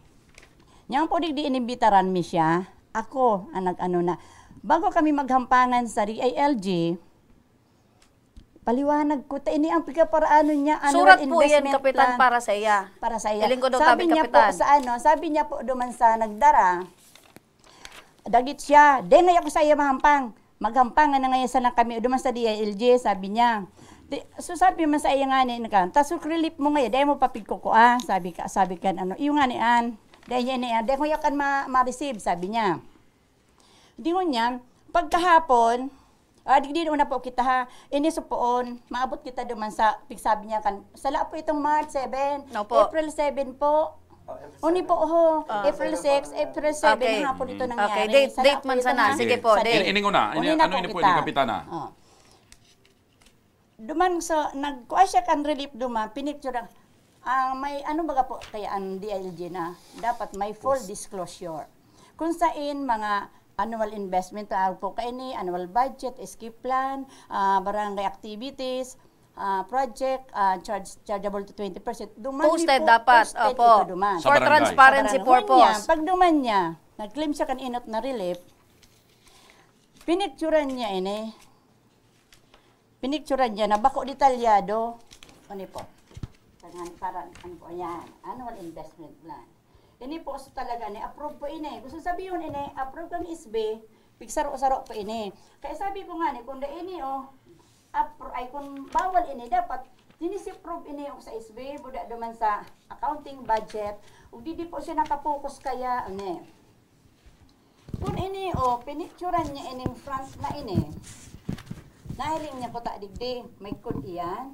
Niyang po digdi inimbitaran mi siya, ako ang nag-ano na. Bago kami maghampangan sa D I L G, paliwanag ko, ta ini ang pigkaparaanon niya, annual Surat po yan, investment Kapitan, plan. para sa iya. Para sa iya. Hiling ko daw Sabi tabi, niya Kapitan. po sa ano, sabi niya po duman sa nagdara, dagit siya, "Dengay ako sa iya mahampang. Maghampang na ngayon sana kami duman sa D I L G," sabi niya. Di, so sabi man sa iya nga ni, "Naka, ta so relief mo ngayon, dahil mo papigkukua," sabi ka, sabi kan ano, "Iyo nga ni an, dahil niya ni an, dahil ko yakan ma-, ma-receive," sabi niya. Di ngunyan, pagkahapon, ah, di, di una po kita ha, ini supoon, maabot kita duman sa, pigsabi niya kan, sala po itong March seven, Opo. April seven po. Uni po, oho, Ah. April six, April seven, Okay. hapon ito Mm. nangyari. Okay, date, Sala date po man ito sana. na. Sige Sige. po, Sa date. date. Ini, ini una, ini, Uni na ano po ini po, ini, kita. Kapitana? Oh. Duman sa, nagkuha siya kan relief duman, pinicture ang, ah, may ano baga po kaya ang D I L G na dapat may full Yes. disclosure. Kung sain mga annual investment, tawag po kaini, annual budget, escape plan, ah, barangay activities, ah, project, ah, charge, chargeable to twenty percent. Duman Posted po, dapat, posted opo. ito duman. Sa For barangay. transparency Sa barangay. purpose. Ngunyan, pag duman niya, nag-claim siya kan inot na relief, pinicturan niya ini. Pinicturan niya na bako detalyado. Ano po? Tangan, parang, ano po, ayan. Annual investment plan. Ini po sa talaga ni approve po ini. Gusto sabihin ini, approve kang S B, pigsaro-saro po ini. Kaya sabi ko nga ni, kung da ini, oh, appro-, ay, kung bawal ini, dapat dinisiprove ini, oh, sa S B, buda duman sa accounting budget. Ug di, di po siya nakapokus kaya, ano eh. Kung ini, oh, pinicturan niya ining front na ini. Nahiling niya po ta digdi, may kun iyan.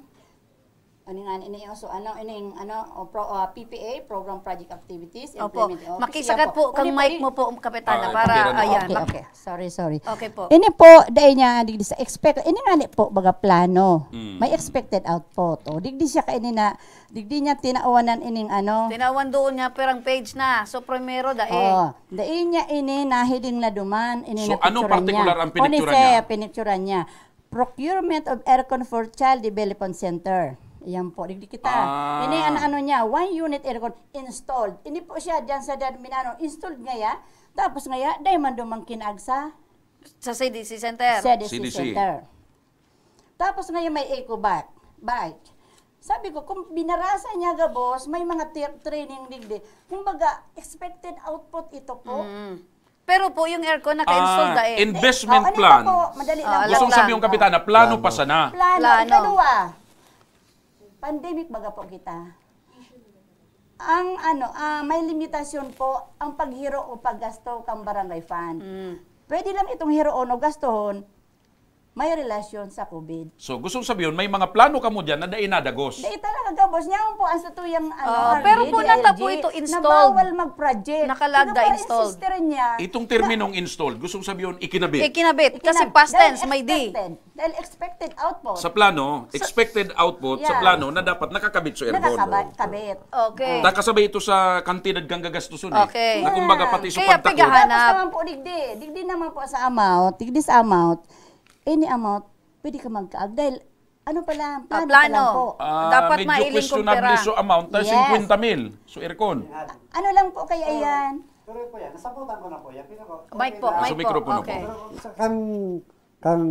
Ano nga ini, oh, so ano, ining, ano, oh, pro-, ah, P P A, Program Project Activities, Opo. implement, oh, Makisakat iyan po. po kang Uli po, mic i- mo po, Kapitana, Ah, para, okay, ano. ayan. Okay, Mak- okay. Sorry, sorry. Okay po. Ini po, dahil niya, digdi sa expect, ini nga ni po, baga plano. Mm. May expected output. O, digdi siya kaini na, digdi niya tinawanan ining ano. Tinawan doon niya, pirang page na. So, primero, dai. Oh, dai niya ini nahiling na duman, ini So, napicturan ano partikular niya. ang O, ni pinicturan sir, niya? pinicturan niya. Procurement of aircon for Child Development Center. Ayan po, digdi kita. Ah. Ini ang ano niya, one unit aircon installed. Ini po siya diyan sa Dan Minano, installed ngaya. Tapos ngaya, dai man duman kinaag sa Sa C D C Center. C D C C D C. Center. Tapos ngaya may eco bike. Bike. Sabi ko, kung binarasa niya gabos, may mga ti-, training digdi. Kumbaga, expected output ito po. Mm. Pero po, yung aircon naka-install Ah, dai. investment Oh, ano plan. na po? Madali Ah, lang. Gustong lang. sabihin yung Kapitana, plano Plano. pa sana. Plano. Plano. Ikalawa, pandemic baga po kita. Ang ano, ah, may limitasyon po ang paghiro o paggasto kang barangay fund. Mm. Pwede lang itong hiroon o gastohon, may relasyon sa COVID. So, gustong sabihin, may mga plano kamo dyan na dai nadagos. Dai talaga gabos. Niya po ang sa tuyang, ano, Oo, R D, pero po D I L G, nata po ito na installed. bawal mag-project. Nakalag Ano da po ang installed. insister niya Itong na terminong installed, gustong sabihin, ikinabit. Ikinabit. Kasi Ikinab-, past dahil tense, may D. expected. Dahil expected output. Sa plano, Sa expected output sa Yeah. plano na dapat nakakabit sa aircon. Nakakaba-, kabit. Okay. Nakasabay ito sa kantidad kang gagastuson eh. Okay. Na kumbaga, Yeah. pati sa Kaya pagtakod. pigahan. Hanap. Tapos naman po, digdi. Digdi naman po sa amount. Digdi sa amount. Any amount, pwede ka magkaag. Dahil, ano pa lang, Ah, plano pa plano. lang po. Ah, Medyo medyo iling questionable kumpara. so amount, tayo Yes. fifty mil. So, aircon. Ano lang po kaya Pero, yan? pero po yan, nasabutan ko na po yan. Pero po, Mic okay po, na. Ah, mic sa po. mikropono po. Okay. Pero sa kang, kang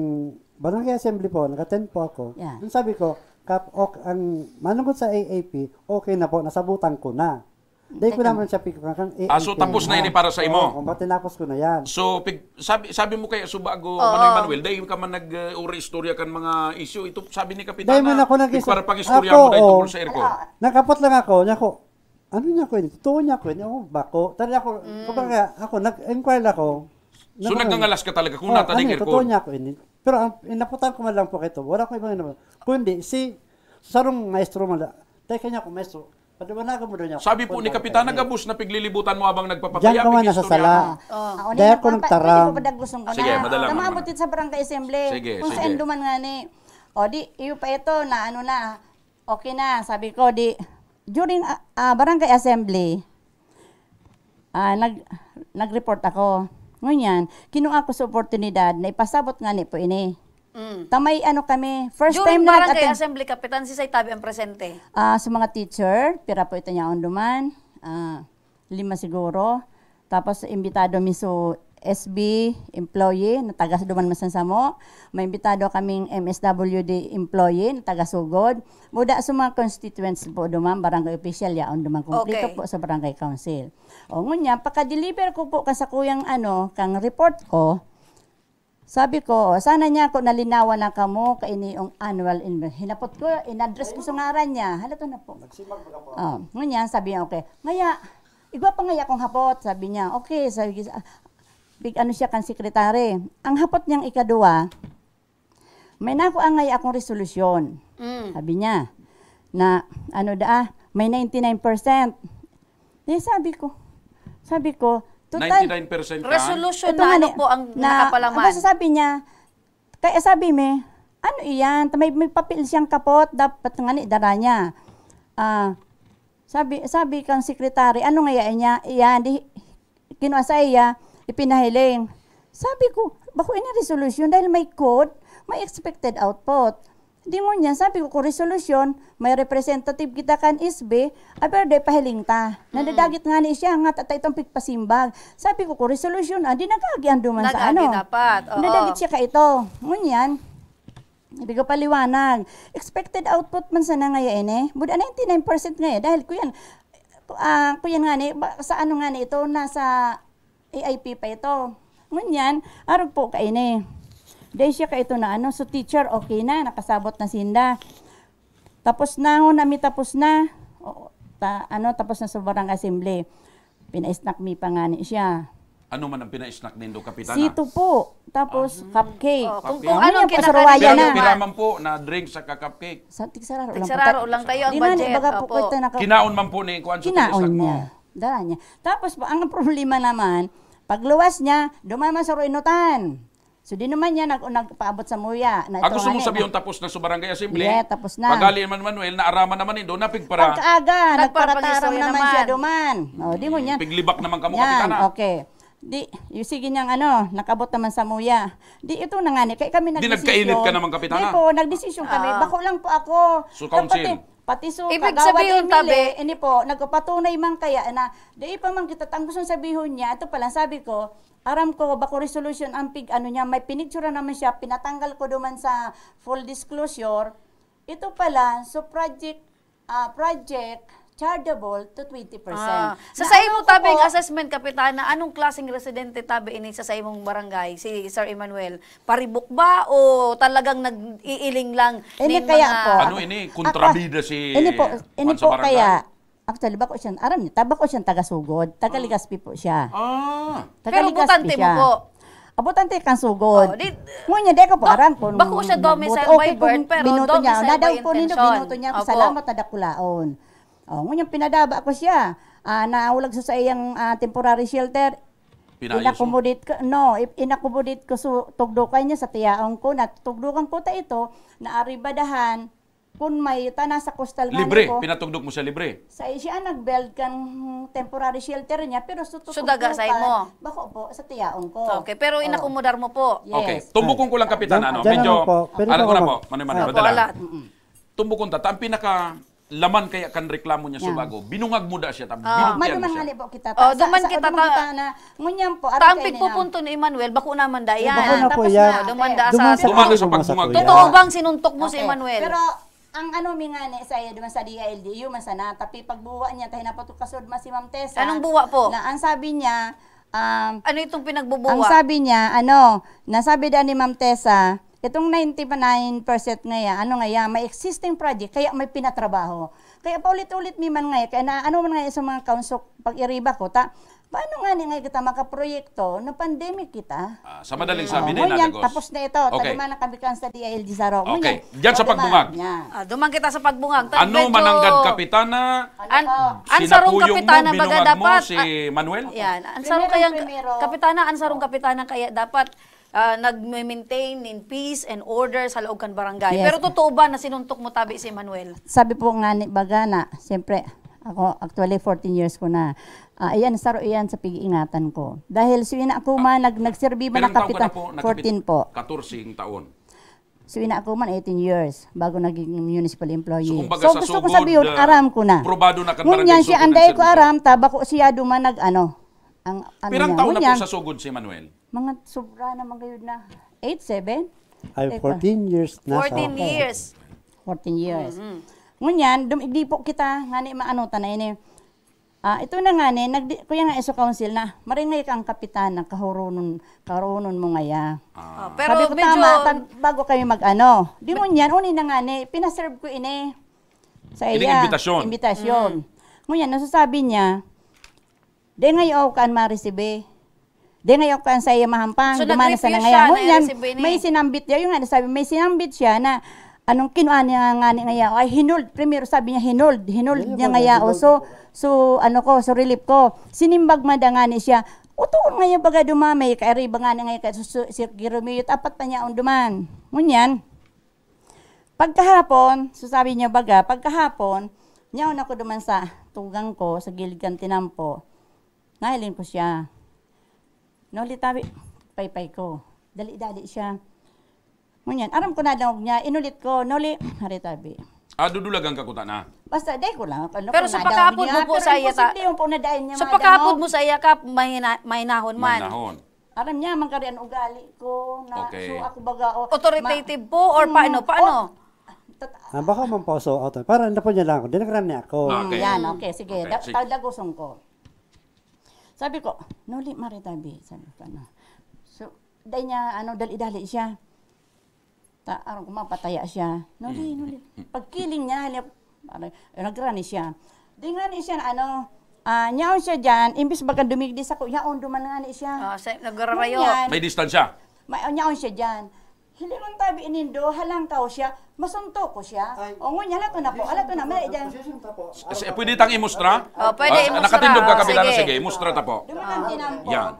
barangay assembly po, nag-attend po ako. Yeah. Doon sabi ko, Kap, ok, ang manungkot sa A A P, okay na po, nasabutan ko na. Dai ko naman siya pigkakan, eh, Ah, so eh, tapos na ah, ini para sa imo? Oo, matinapos ko na yan. So, pig-, sabi, sabi mo kaya, so bago, Oo. Manoy Manuel, dai ka man nag, uh, uri istorya kan mga issue. Ito, sabi ni Kapitana, Dai man ako nag-isa-, para pang-istorya ako, mo dahil oo. Tungkol sa aircon. Nagkapot lang ako, niya ko, ano niya ko yun? Totoo niya ko yun? Ako, bako. Tari ako, Mm. kumbaga, ako, nag-inquire ako. So, Nagkano- nagngangalas ka talaga kung Oh, nata ano, ding totoo aircon? niya ko yun. Pero ang inaputan ko man lang po kay to, wala ko ibang inaputan. Kundi si sarong maestro man la-, teka niya ako, maestro, paliwanagan mo daw niya ako. Sabi po ni Kapitana, gabos na piglilibutan mo habang nagpapataya, Diyan ka man nasa pigistorya sala. mo. Oh. Ah, o, Dahil di ako na pa, nagtaram. pwede ko pa dagloson ka Sige, na. madali lang Tama naman. Butit sa barangay assembly. Sige, Kung sige. saan duman nga ni. O, di, iyo pa ito na ano na. Okay na, sabi ko, di, during, ah, ah, barangay assembly, ah, nag-, nag-report ako. Ngunyan, kinuha ko sa oportunidad na ipasabot nga ni po ini. Mm. Tamay ano kami, first During time na barangay nag-attend. assembly, Kapitan, si Saitabi ang presente. Ah, sa mga teacher, pira po ito niya on duman, ah, lima siguro. Tapos, imbitado mi so S B employee na taga duman masansamo. May imbitado kaming M S W D employee na taga Sugod. Muda sa mga constituents po duman, barangay official, yaon duman kumpleto Okay. po sa barangay council. O, ngunya, pagka-deliver ko po ka sa kuyang ano, kang report ko, sabi ko, "Sana niya ako nalinawan na kamo kaini yung annual inve-," hinapot ko, in-address ko sa ngaran niya. Hala, to na po. Nagsimag baga po. Oh, ngunyan, sabi niya, "Okay." Ngaya, igwa pa ngaya akong hapot, sabi niya. Okay, sabi ko, ah, big ano siya kan sekretary. Ang hapot niyang ikadua, may nakuha ngaya akong resolusyon. Mm. Sabi niya, na, ano daa, may ninety-nine percent. Di sabi ko, sabi ko, total, Ninety-nine percent ka? Resolution ito na nga ano ni-, po ang na, nakapalaman? Ang sabi niya, kaya sabi mi, "Ano iyan? May, may papel siyang kapot, dapat nga ni dara niya." Ah, sabi, sabi kang secretary, "Ano nga iyan niya? Iyan, di, kinua sa iya, ipinahiling." Sabi ko, "Bako ini resolution dahil may code, may expected output." Di ngunyan, sabi ko, "Kung resolution, may representative kita kan S B, aber di pahiling ta." Mm. Nadadagit nga ni siya, nga tata itong pigpasimbag. Sabi ko, "Kung resolution, ah, di nagagi ang duman sa Nagagi ano." dapat, oo. Nadagit siya ka ito. Ngunyan, hindi ko paliwanag. Expected output man sana ngaya ini. Buda ninety-nine percent ngaya. Dahil ko yan, ah, ko yan nga ni, ba-, sa ano nga ni ito, nasa A I P pa ito. Ngunyan, arog po kaini. Dahil siya ka ito na ano, so teacher, okay na, nakasabot na sinda. Tapos na, ho, nami tapos na. O, ta-, ano, tapos na sa barangay assembly. Pina-snack mi pa nga ni siya. Ano man ang pina-snack nindo, Kapitana? Sito po. Tapos, Ah. cupcake. Oh, kung, Cupcake. kung Ano anong yan po, kinakain sarwaya Pero na. Pira man po na drink sa ka-cupcake? Sa tigsararo lang po. Tigsararo Ta-, lang tayo ang Di nga, budget. ibaga po Opo. ko ito naka- Kinaon man po ni kuan sa Kinaon pina-snack mo? niya. Dala niya. Tapos po, ang problema naman, pagluwas niya, duman man sa ruinutan. So, di naman niya nag-, nagpaabot sa muya. Na Ah, ito gusto nga mong ni- sabihin tapos na sa barangay assembly? Yeah, tapos na. Pagali man, Manuel, naaraman naman nindo, napigpara. Pagkaaga, Nagparapangistorya nagparataram naman siya naman. duman. O, di mo niya. Piglibak naman kamo, Yan, Kapitana. okay. Di, yung sige niyang ano, nakabot naman sa muya. Di, ito na nga ni, kaya kami Di nagdesisyon. nagkainit ka naman, Kapitana? Di po, nagdesisyon kami. Ah. Bako lang po ako. So, Tapos council. pati, pati so, Ibig Kagawad sabihin, Emily, tabi- ini po, nagpapatunay man kaya na, di pa man kita, ang gustong sabihon niya, ito pala, sabi ko, aram ko, bako resolution ang pig, ano niya, may pinicture naman siya, pinatanggal ko duman sa full disclosure. Ito pala, so project, ah, project chargeable to twenty percent. Ah, sa Na sa imo ano ko tabing po, assessment, Kapitana, anong klaseng residente tabi ini sa, sa imong barangay, si Sir Emmanuel? Paribok ba o talagang nag-iiling lang Eh, nin kaya mga po, Ano ini? Ako, Kontrabida si ini po, ini Juan sa po barangay? kaya, actually, bako siya, aram niya, ta-, bako siyang taga-Sugod, taga-Legazpi po siya. Ah. Taga Pero Legazpi botante mo siya. po? Ah, botante kang Sugod. Oh, di, Ngunyan, di ko po do-, aram kung bako siya domicile nagboto. by Okay, kung birth, pero binoto niya, domicile nadaw by ko nindo, intention. binoto niya ako, Opo. salamat na dakulaon. Oh, ngunyan, pinadaba ko siya. Ah, naulag sa saiyang, ah, temporary shelter. Pinayos mo? Inakomodate ko, no, i-, inakomodate ko sa tugdukan niya, sa tiyaon ko, natugdukan ko ta ito, naaribadahan, kun may tana sa coastal nga Libre, nito. pinatugdok mo siya libre? Sa siya nag-build kan temporary shelter niya, pero sa So, daga sa tugdukan, imo? bako po, sa tiyaon ko. Okay, pero Oh. inakomodar mo po? Okay, Yes. tumbukon ko lang, Kapitan, Diyan, ano, diyan medyo, naman po. Pwede alam po ko na ako po, mag- Manoy Manuel, Opo, madala. alat. Mm-mm. Tumbukon ta, ta, ang pinaka laman kaya kan reklamo niya sa Yan. bago, binungag mo da siya, ta, Ah. binugyan mo Maduman siya. nga ni po kita, Oh, ta, sa, duman sa, kita, duman ta, kita na, ngunyan po, aram ta ang kayo nila. pigpupunto ni Emmanuel, bako naman da Eh, yan. bako na po Tapos yan. na. Duman da Duman sa sa Duman na sa akin, pagbungag. Kuya. Totoo bang sinuntok mo si Okay. Emmanuel? Pero, ang ano mi nga ni sa iya duman sa D I L G U man sana, tapi pagbuwa niya, tayo na po kasud mas si Ma'am Tessa. Anong buwa po? Na ang sabi niya, um, Ano itong pinagbubuwa? ang sabi niya, ano, nasabi daan ni Ma'am Tessa, itong ninety-nine percent ngaya, ano ngaya, may existing project, kaya may pinatrabaho. Kaya paulit-ulit mi man ngaya, kaya na, ano man ngaya sa mga council, pag-iriba ko, ta, paano nga ni ngaya kita makaproyekto na pandemic kita? Ah, sa madaling sabi, Oo, di ngunyan, nagagos. tapos na ito. Okay. Taliman na kami kan sa D I L G Saro. Okay. Ngunyan, Diyan sa o, di ba? pagbungag. Yan. Ah, duman kita sa pagbungag. Tan Ano medyo mananggad kapitana? Ano An, to? an sarong Sinapuyong mo, kapitana baga binungag mo dapat. si ah, Manuel? Yan. An sarong Primero, kayang primero. kapitana, an sarong kapitana kaya dapat ah, nagme-maintain nin peace and order sa laog kan barangay. Yes. Pero totoo ba na sinuntok mo tabi si Manuel? Sabi po nga ni baga na, siyempre, ako, actually, fourteen years ko na. Ah, iyan, saro iyan sa pig-iingatan ko. Dahil so ina ko man, nag, nagserbi man Ilang taon ka nakapitan, na po, nakapitan? fourteen po. Katorseng taon. So ina ko man, eighteen years, bago naging municipal employee. So, kumbaga, So, sa gusto ko sugod, sabihin, ah, aram ko na. probado na kan Ngunyan barangay siya, sugod anday ko nagserbi. aram, ta, bako siya duman nag, ano, ang, ano Pirang niya. taon na po Ngunyan, sa sugod si Manuel? Mga sobra naman kayo na. Eight, seven? Ay, Teka. fourteen years na sa fourteen Okay. years. Fourteen years. Mm-hmm. Ngunyan, dum- di po kita, nga ni maano ta na ini. Ah, ito na nga ni, nagdi, kuya nga iso council na, maringay kang kapitan na kahurunon, kahurunon mo ngaya. Ah. Oh, pero Sabi ko, medyo... tama, pag, bago kami mag-ano. Di mo niyan, uni na nga ni, pinaserve ko ini. Sa Ining iya, imbitasyon. Imbitasyon. Mm. Ngunyan, nasasabi niya, di ngayon ka an maresibe. Di ngayon kan sa iya mahampang, So, dumana sa nag-refuse nangaya. siya, Ngunyan, nai-receive ini. may sinambit niya. Yung nga, sabi, may sinambit siya na anong kinuha niya nga ni ngaya. Ay, hinold. Primero sabi niya, hinold. Hinold Ayun niya ba, ngaya. O, hinold. So, so, ano ko, so relief ko. Sinimbag man da nga ni siya. Utoon ngayon baga dumamay, kaari ba nga ni ngayon ka, so, so, si Romeo, apat pa niya ang duman. Ngunyan, pagkahapon, so sabi niya baga, pagkahapon, niyaon ako duman sa tugang ko, sa gilid kan tinampo. Nahiling ko siya. Noli tabi, paypay ko. Dali-dali siya. Ngunyan, aram ko na daw niya, inulit ko, Noli, hari tabi. Ah, dudulagan ka kuta na? Basta, day ko lang. Ano Pero ko sa na daw pagkaapod mo niya, po pero sa iya, ta- imposible yung po na dahil niya, Sa madam, pagkaapod no? mo sa iya, Kap, mahina- mahinahon man. Mahinahon. Aram niya, man kari an ugali ko. Na, Okay. So, ako baga, oh, Authoritative ma- po or Mm, paano? Paano? oh, tat- Ah, baka man po, so, auto. Para napon niya lang ako. Dinagrahan niya ako. Ah, okay. Yan, okay, sige. Okay, Da- sige. Tawag daguson ko. Sabi ko, Noli, mari tabi. Sabi ko, ano. So, dahil niya, ano, dali-dali siya. Ta, aron ko mapataya siya. Noli, noli. Pagkiling niya, halip, ano, eh, nagrani siya. Di nga ni siya, ano, ah, nyaon siya dyan, imbis baga dumigdi sa ko, yaon, duman nga ni siya. Ah, sa, nagrarayo. Ngunyan, May distansya. may, nyaon siya dyan. Hilingon tabi inindo, halangkaw siya, masunto ko siya. Ay. O, ngunyan, halato na po, halato na, may dyan. Pasensya na po. S- Pwede tang imustra? Oh, pwede Ah, imustra. Nakatindog ka, Kapitana. Sige. Sige, imustra ta po. Duman ang tinampo. Yan.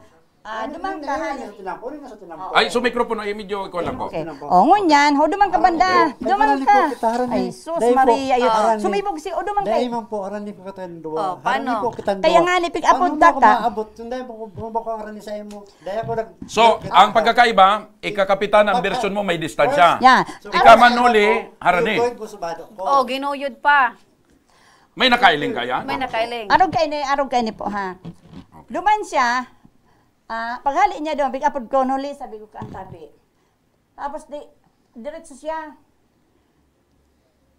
Ah, Ano duman na yan? Kahali. Sa tinampo, rin sa tinampo. Ay, so mikropono, eh, medyo ikuha lang po. Okay. Oh, ngunyan, ho, duman ka banda. Duman ka. Ay, sus, Maria, yun. Sumibog si, o, duman ka. Dai man po, aran ni ko katan duwa. Oh, paano? Aran ni po kitan duwa. Kaya nga ni, pick-up Paano ka. Maabot? Hindi po, bumaba ko aran ni sa imo. Dai ako nag- So, ang pagkakaiba, ikakapitan ang version mo may distansya. Yeah. Ika man nuli, harani. Oh, ginuyod pa. May nakailing kaya? May nakailing. Arog kaini, arog kaini po, ha. Duman siya, Ah, paghali niya daw, big apod ko, nuli, sabi ko, "Kaan tabi." Tapos di, diretso siya.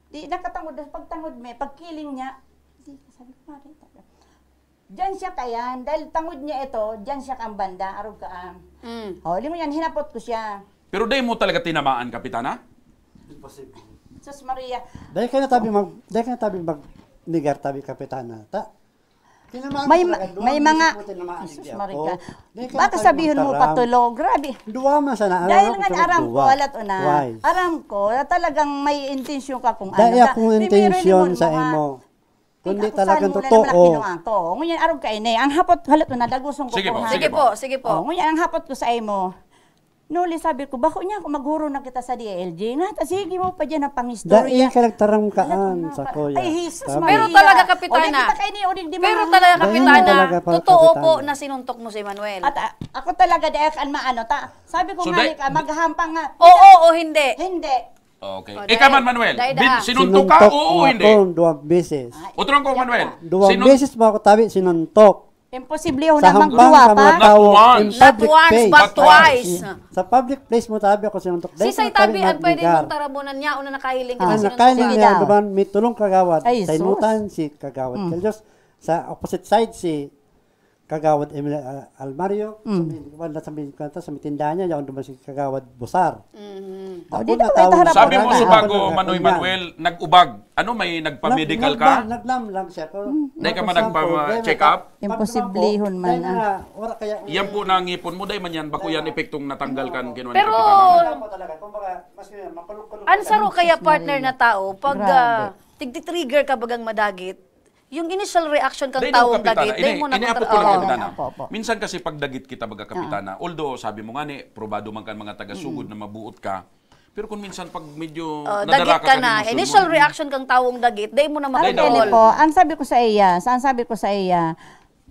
Di, nakatangod, pagtangod me, pagkiling niya, di, sabi ko, "Mari, tabi." Diyan siya kayan, dahil tangod niya ito, diyan siya kang banda, arog ka ang. Mm. O, di mo yan, hinapot ko siya. Pero dai mo talaga tinamaan, Kapitana? Imposible. Sus Maria. Dai ka na tabi mag, dai ka na tabi mag, nigar tabi, Kapitana. Ta, Tinamaan May ko ma- talaga, duwa may mga beses ko tinamaan Jesus, ni Marika. Diapo. Di ka Baka tayo sabihin mo magtaram. Patulo. Grabe. Duwa man sana. Alam Dahil mo, nga pero aram ko, duwa. Alat una. Why? Aram ko, na talagang may intensyon ka kung Dahil ano ka. akong Primero, intensyon hilimon sa mo, ha? imo. Kundi Ay, ako talagang saan mo na naman totoo. Ang kinuha ko. Ngunyan, arog ka ini. Ang hapot, halat una, daguson ko Sige po, kung ha. sige Sige po. po, sige po. Oh, ngunyan, ang hapot ko sa imo. Nuli, sabi ko, "Bako niya ako maghuro na kita sa D I L G." Nga, ta, sige mo pa dyan ang pangistorya. Dai ka nagtaram kaan sa kuya. Ay, Jesus Tama. Maria. Pero talaga, Kapitana. O, di kita kayo ni Urig di Pero mga talaga, Dai mo Kapitana, talaga, Papa, totoo Kapitana. po na sinuntok mo si Manuel. At, ah, ako talaga, dahil ang maano, ta, sabi ko, So, nga, dai- ka, maghahampang nga. Oo, o hindi. Hindi. Okay. O, Ikaw dai. man, Manuel. Dai, Bin- daa. Sinuntok ka? Sinuntok Oo, mo hindi. ako duwag beses. Ay, Otro ko, Manuel. Duwag Sinun- beses mo ako tabi, sinuntok. Imposible ho Sa na hampang magduwa sa mga pa. tawo, Not once, in but public twice. place. Sa public place mo tabi ako sinuntok. Dahil Sisay sa tabi tabi ang pwede maglugar. Mong tarabunan niya, una nakahiling Ah. ka Ang sinuntok. nakahiling Sige niya daw. naman, may tulong kagawad. Ay, sus. Sainutan si kagawad. Mm. Kaya Diyos, sa opposite side si kagawad Emil uh, Almario, Mm. sa may, wala sa may, sa may tindahan niya, yaon duman si kagawad Busar. Mhm. Oh, Ako di daw natawag ito harap sa Sabi mo, barangay, Subago, ako nagkakunya. Manoy Manuel, nag-ubag. Ano, may nagpa-medical ka? Naglam, naglam lang siya. Pero Hmm. Di ka tapos man ang nagpa-check problema, up? Imposiblihon man, dahil ah. nga, wala kaya Yan po na ngipon mo, dahil man yan, bako yan epektong natanggal kan kinuha ni Pero, Kapitana. Wala talaga. Kumbaga, mas yun, makulog-kulog Ang talaga. saro kaya partner na tao, pag Grabe. ah, tigti-trigger ka bagang madagit, yung initial reaction kang Dahil daw, taong Kapitana, dagit, dahil ini, mo na iniabot ko kontra- lang, Oo. Kapitana. Opo, opo. Minsan kasi pagdagit kita, baga, Kapitana, although sabi mo nga ni, probado man kan mga taga-sugod na mabuot ka, pero kung minsan pag medyo Oh, nadara dagit ka kan na. emosyon Initial mo, reaction kang taong dagit, dahil mo na Parang makontrol. Pili po, ang sabi ko sa iya, sa ang sabi ko sa iya,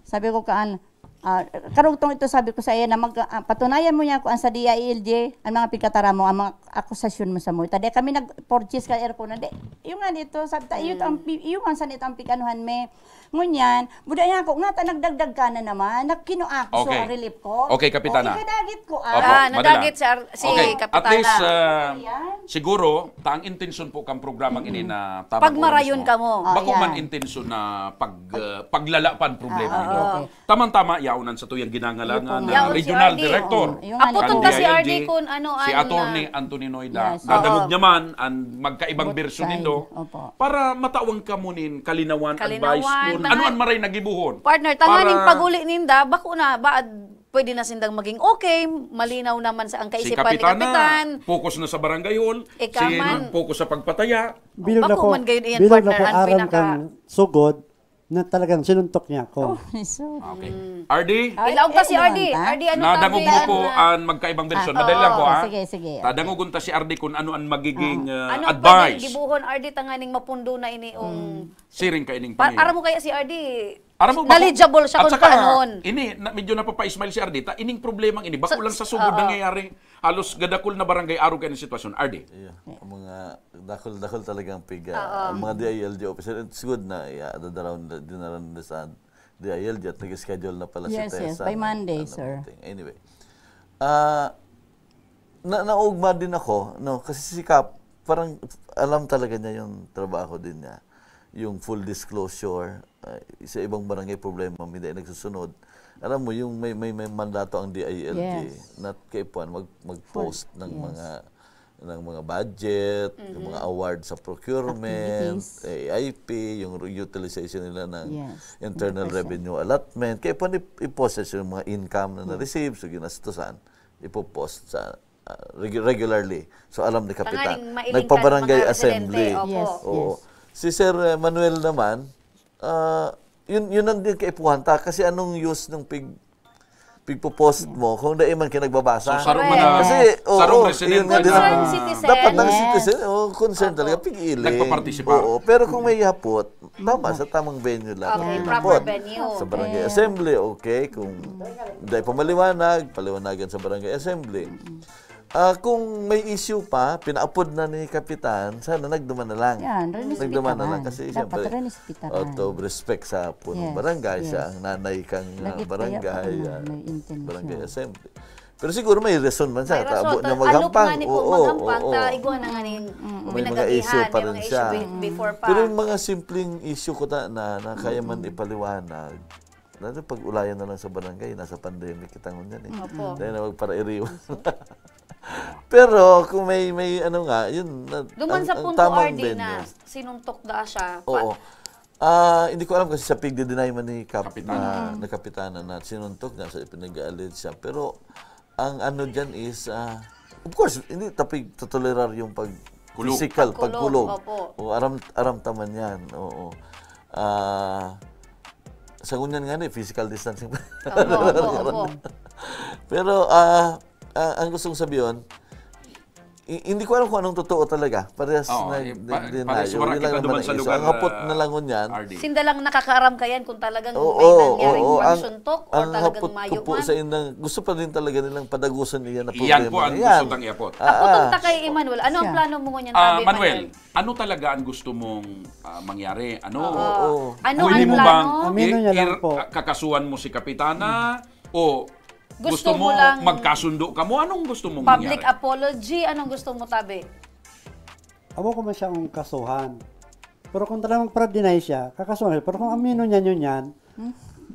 sabi ko kaan, ah, karugtong ito sabi ko sa iya na mag, ah, patunayan mo niya kung ang sa D I L G, ang mga pigkatara mo, ang mga akusasyon mo sa mo. Tadi kami nag-purchase ka aircon na di. Yung nga dito, sabi ta, yun ang, pi- yung ang sanit ang pig-anuhan me. Ngunyan, buda niya ako, nga ta nagdagdag ka na naman, nagkinoa ko Okay. sa relief ko. Okay, Kapitana. Okay, kadagit ko, Opo, ah. Ah, madala. nadagit si, Ar- si Okay, at Kapitana. least, uh, Ayan. siguro, ta ang intensyon po kang programang ini na tabang Pagmarayon oras mo. ka mo. Ah, Bako man yan. intensyon na pag, uh, paglala pan problema Ah, nindo. okay. Tamang-tama, yaon an satuyang ginangalangan Opo. na Yaon si regional R D. director. Yung ano Aputon kan ta si D I L G, R D kung ano si ang, Attorney ah, Anthony Noida. Yes. Dadangog Oo. niya man ang magkaibang bersyon Both nindo side. Opo. para matawan kamo nin kalinawan, Kalinawan, advice kung tanga- ano an maray na gibohon. Partner, tanganing Para pag-uli ninda, bako na, ba, pwede na sindang maging okay, malinaw naman sa ang Si kaisipan ni Kapitana, Kapitan. Focus na sa barangay hall. Ika Si man. Focus sa pagpataya. Bilog Bako ako, man gayon iyan, bilog partner, ako ang aram pinaka- kang sugod na talagang sinuntok niya ako. Oh, so. Okay. R D, Ilaog ta si Ay, R D. naman ta? R D, ano nadangog tabi mo ang, po ah, ang magkaibang bersyon. Ah, Madali lang oo, po, ha? sige, sige. Tadangogon ta si R D kung ano ang magiging uh, ano advice. Gibuhon, R D, tanganing mapundo na ini ong... Siring ka ining Pa, pangyayabi. Aram mo kaya si R D? Aram mo, Knowledgeable siya at kung saka, panon. Ini, na, medyo napapa-smile si R D. Ta, ining problema ini, bako Sa- lang sa sugod oo. nangyayari. Halos gadakol na barangay arog kayo ng sitwasyon. R D. Yeah. Ang mga dakol-dakol talagang pig, ah, ang mga D I L G officer, it's good na yeah, dadarawon, dinaraw nila sa D I L G at nag-schedule na pala Yes, si yes, Tessa. by Monday, ano, sir. Meeting. Anyway, ah, na naugma din ako, no, kasi si Kap, parang alam talaga niya yung trabaho din niya. Yung full disclosure, ah, sa ibang barangay problema, hindi nagsusunod. Alam mo, yung may, may, may mandato ang D I L G Yes. na kaipuan mag, mag-post ng Yes. mga ng mga budget, yung mga award sa procurement, Activities. A I P, yung utilization nila ng Yes. internal Hundred percent. Revenue Allotment. Kaya pwede i-post yung mga income na na-receive, so ginastusan, ipopost sa ah, regu- regularly. So alam ni Kapitan, Tanganing mailing nagpa-barangay ka ng mga assembly. residente, opo. Yes, Oo. yes. Si Sir eh, Manuel naman, ah, yun, yun ang din kaipuhan ta. Kasi anong use ng pig, pigpo-post mo kung dai man ka nagbabasa? So, sarong Correct. mga, Kasi, oo, sarong yun residente nga din na Concerned citizen. Dapat ang Yes. citizen, oh, concern Opo. talaga, pig-iling. Nagpapartisipar. Oo, pero kung may hapot, tama, sa tamang venue lang. Okay, Yeah. proper Hapot. venue. Sa barangay Eh. assembly, okay. Kung dahil pa maliwanag, paliwanagan sa barangay assembly. Ah, kung may issue pa, pinaapod na ni Kapitan, sana nagduman na lang. Yan, rerespetar Nagduman na man. lang kasi Dapat siyempre, rerespetar out man. of respect sa punong Yes, barangay, siya yes. ang nanay kang uh, Lagi barangay, kaya uh, may intensyon. barangay assembly. Pero siguro may rason man siya, May rason. tago niya Ta- alok maghampang. nga ni po, Oo, maghampang, oo. ta igwa na nga ning May mga pinagagihan, issue pa may rin mga siya. issue be- before pa. Pero yung mga simpleng issue ko ta, na, na kaya man ipaliwanag, lalo pag ulayan na lang sa barangay, nasa pandemic kita ngunyan eh. Opo. Dahil na magparairiwan. Pero kung may may ano nga, yun, na, Duman ang- sa ang punto, tamang R D, na venue. Sinuntok da siya. Pa- Oo. Ah, hindi ko alam kasi sa pigdi-deny man ni Kap, Kapitan. na, na Kapitana na sinuntok niya sa ipinag-aalid siya. Pero ang ano diyan is, ah, of course, hindi tapig totolerar yung pag Kulog. physical, Pagkulog, pagkulog. Opo. O aram aram taman yan. Oo. Ah, sa ngunyan nga ni physical distancing. Opo, opo, opo. Pero ah, ah, ang gustong sabihin, I- hindi ko alam kung anong totoo talaga. Parehas Oo, na eh, din, pa- din parehas tayo. Wala ka naman sa lugar, ah, R D. Sinda lang nakakaaram kayan kung talagang may nangyaring pansuntok o talagang mayo man. Oo, oo, oo. Ang, ang hapot ko po sa inang, gusto pa din talaga nilang padagusan iyan na problema na yan. Iyan po ang gusto tang iapot. Ah, ah. Apotong ta kay Emmanuel. Ano ang plano mo ngunyan, Manuel? Ano talaga ang gusto mong, ah, mangyari? Ano? Oo. Ano ang plano? Pwede mo bang i- ir- kakasuhan mo si Kapitana? O gusto mo lang magkasundo kamo? Anong gusto mong mangyari? Public apology? Anong gusto mo, tabi? Abo ko man siyang kasuhan. Pero kung talagang magpa-deny siya, kakasuhan siya. Pero kung aminon niya yun yan,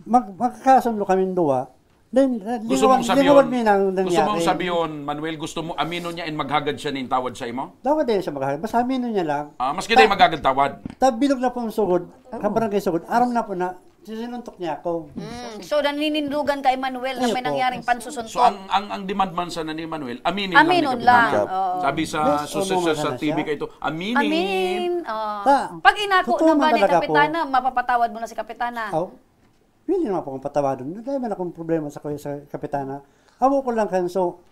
mag- magkakasundo kaming duwa, then, uh, Gusto mong lingawan, sabihon, lingawan niya na ang gusto mong nangyari. Sabihon, Manuel, gusto mo aminon niya and maghagad siya nin tawad sa imo? Dapat din siya maghagad. Basta aminon niya lang. Ah, maski di maghagad tawad? Ta-, bilog na po ang sugod, sa barangay sugod. Aram na po na, sisinuntok niya ako. Mm. So, naninindugan ka, Emmanuel, na may nangyaring pansusuntok? Opo. So, ang, ang, ang demand man sana ni Emmanuel, aminin lang ni Kapitana. Aminon lang, oo. Sabi sa, sa, sa, sa T V kaito, "Aminin." Amin, oo. Pag inako naman ni Kapitana, mapapatawad mo na si Kapitana? Aw, pwede naman po akong patawadon. Dai man akong problema sa, sa Kapitana. Amo ko lang kan, so,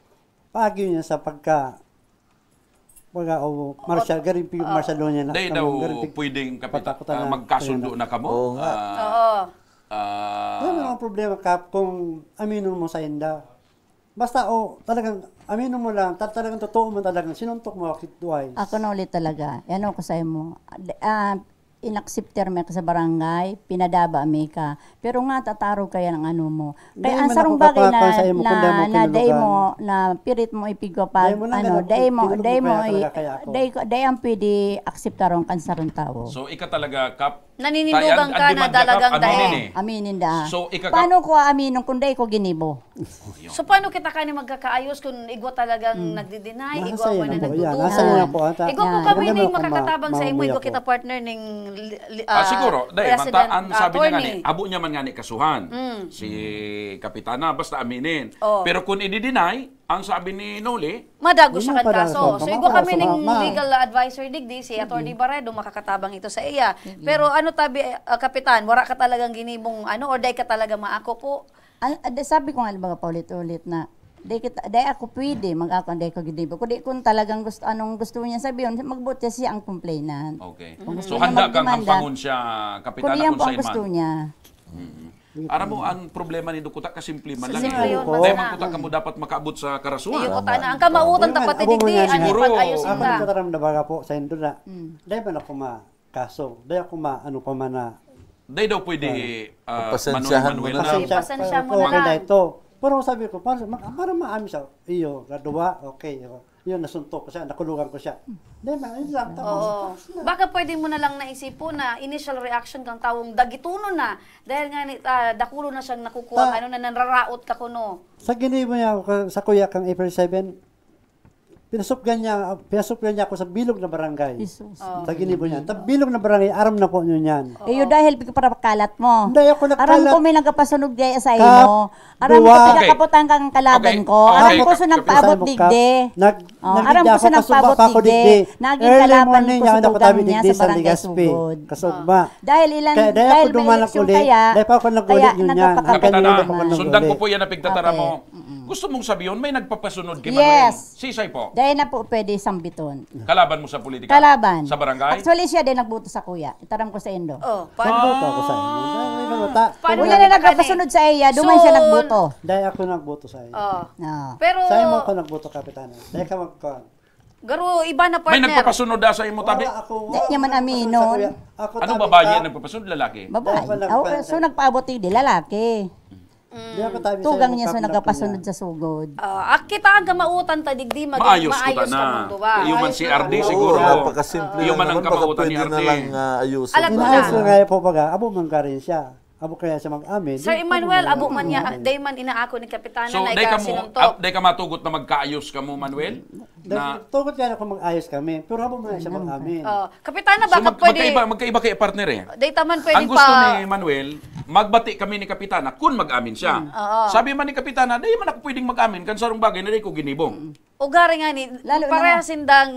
paagi niya sa pagka, baga, o martial, garing pi-, martial law niya na, Dai daw pwedeng, Kapitana, ah, magkasundo na kamo? Oo nga. Ah, oo. Wala namang problema, Kap, kung aminon mo sa inda. Basta, o, talagang aminon mo lang, ta-, talagang totoo man talagang sinuntok mo ako twice. Ako na ulit talaga. Ano ko sa imo? Ah, inakseptar mi ka sa barangay, pinadaba mi ka. Pero nga, tatarog kaya ang ano mo. Kaya ang sarong bagay na, na, na dai mo, na pirit mo ipigwa pag, ano, dai mo, dai mo, dai, dai ang pwede akseptaron kan sarong tawo. So, ika talaga, Kap, Naninindugan ka na talagang dai. Aminin da. So, ika, Kap, paano ko aaminon kung dai ko ginibo? So, paano kita kani magkakaayos kung igwa talagang nagdi-deny, igwa man na nagdududa? Igwa po kami ning makakatabang sa imo, igwa kita partner ning li-, li-, ah, siguro, dai, President, ang sabi niya nga ni, attorney. Abo niya man nga ni kasuhan si Kapitana, basta aminin. Oh. Pero kung i-deny, ang sabi ni Noli, madagos siya kan kaso. So, igwa kami ning legal advisor digdi, si Attorney Barredo, makakatabang ito sa iya. Pero ano tabi, ah, Kapitan, wara ka talagang ginibong ano, or dai ka talaga maako po? Al-, ah, di, sabi ko nga, baga paulit-ulit na, di kita, di ako pwede mag-ako, di ko ginibo. Kundi kung talagang gusto, anong gusto niya sabihin, magbuot siya, siya ang complainant. Okay. Kung gusto niya magdemanda, kundi yan po ang gusto niya. So, handa kang hampangon siya, Kapitana, kung sa iman. Mm. Aram mo, ang problema nindo kuta, kasimple man lang eh. Simple yun, dai man kuta kamo dapat makaabot sa karasuhan. Iyo, kuta na. Ang kamautan ta pati digdi, ano, pag-ayos ta. Ako nagtataram na baga po sa indo na. Dai man ako ma-, kaso, dai ako ma-, ano pa man na. Dai daw pwede, ah, pasensyahan mo na lang. Pasensya, pasensya mo na lang. Okay na ito. Pero sabi ko, para, para maamin siya, iyo, kaduwa, okay. Yun, nasuntok ko siya, nakulugan ko siya. Dai man, yun lang, tapos. Oo. Baka pwede mo na lang naisipon na initial reaction kang tawong dagitonon na. Dahil nga ni, ah, dakulo na siyang nakukuha, ano na, nanraraot ka kuno. Sa ginibo niya ako, sa kuya kang April seven, pinasupgan niya, pinasupgan niya ako sa bilog na barangay. Jesus. Oh. Sa ginibo niya. Sa bilog na barangay, aram na po niyo niyan. Oo. Iyo, dahil pagkaparakalat mo. Hindi, ako nagkalat. Aram ko may nagkapasunod kaya sa imo. Aram ko, pinakaputan kang kalaban ko. Aram ko, so nagpaabot digdi. Nag-, aram ko, so nagpaabot digdi. Naging kalaban ko sa tugang niya sa Barangay Sugod. Kasugba. Dahil ilan, dahil may eleksyon kaya, kaya nagpapakalaban. Kapitana, sundan ko po yan na pigtatara mo. Gusto mong sabihin, may nagpapasunod kay Manuel? Yes. Sisay po? Dai na po pwede sambiton. Kalaban mo sa politika? Kalaban. Sa barangay? Actually, siya din nagboto sa kuya. Itaram ko sa indo. Oh, paano? Nagboto ako sa inyo. Dai, may nagboto. Paano? Wala na nagpapasunod sa iya, duman siya nagboto. Dai ako nagboto sa iyo. Oh. Ah. Pero sa imo ako nagboto, Kapitana. Dai ka magkuhan. Garo, iba na, partner. May nagpapasunod da sa imo, tabi? Wala ako, wala akong nagpapasunod sa kuya. Wala. Anong babae ang nagpapasunod, lalaki? Babae. Dai pa nagpa-, so nagpaabot digdi, lalaki. Mm. Di ako tabi sa tugang niya sa nagpapasunod sa sugod. Ah, ah, kita ang kamautan ta digdi, maging maayos ka mong duwa. Maayos ka na. Iyo man si R D siguro. Oo, napakasimple lang naman, baka pwede na lang, ah, ayusin. Alam ko na. Inaayos ko nga po baga, abo man ka rin siya. Abo kaya siya mag-amin. Sir Emmanuel, abo man niya, dai man inaako ni Kapitana na ikaw sinuntok. So, dai ka matugot na magkaayos kamo, Manuel? Dai, tugot kaya ako mag-ayos kami, pero abo man siya mag-amin. Oh, Kapitana, baka pwede. So, mag-, magkaiba, magkaiba kay partner eh. Dai ta man pwede pa. Ang gusto ni Manuel, magbati kami ni Kapitana kun mag-amin siya. Mm. Oo. Sabi man ni Kapitana, "Dai man ako pwedeng mag-amin kan sarong bagay na dai ko ginibo." Mm. O gari nga ni, lalo na parehas sindang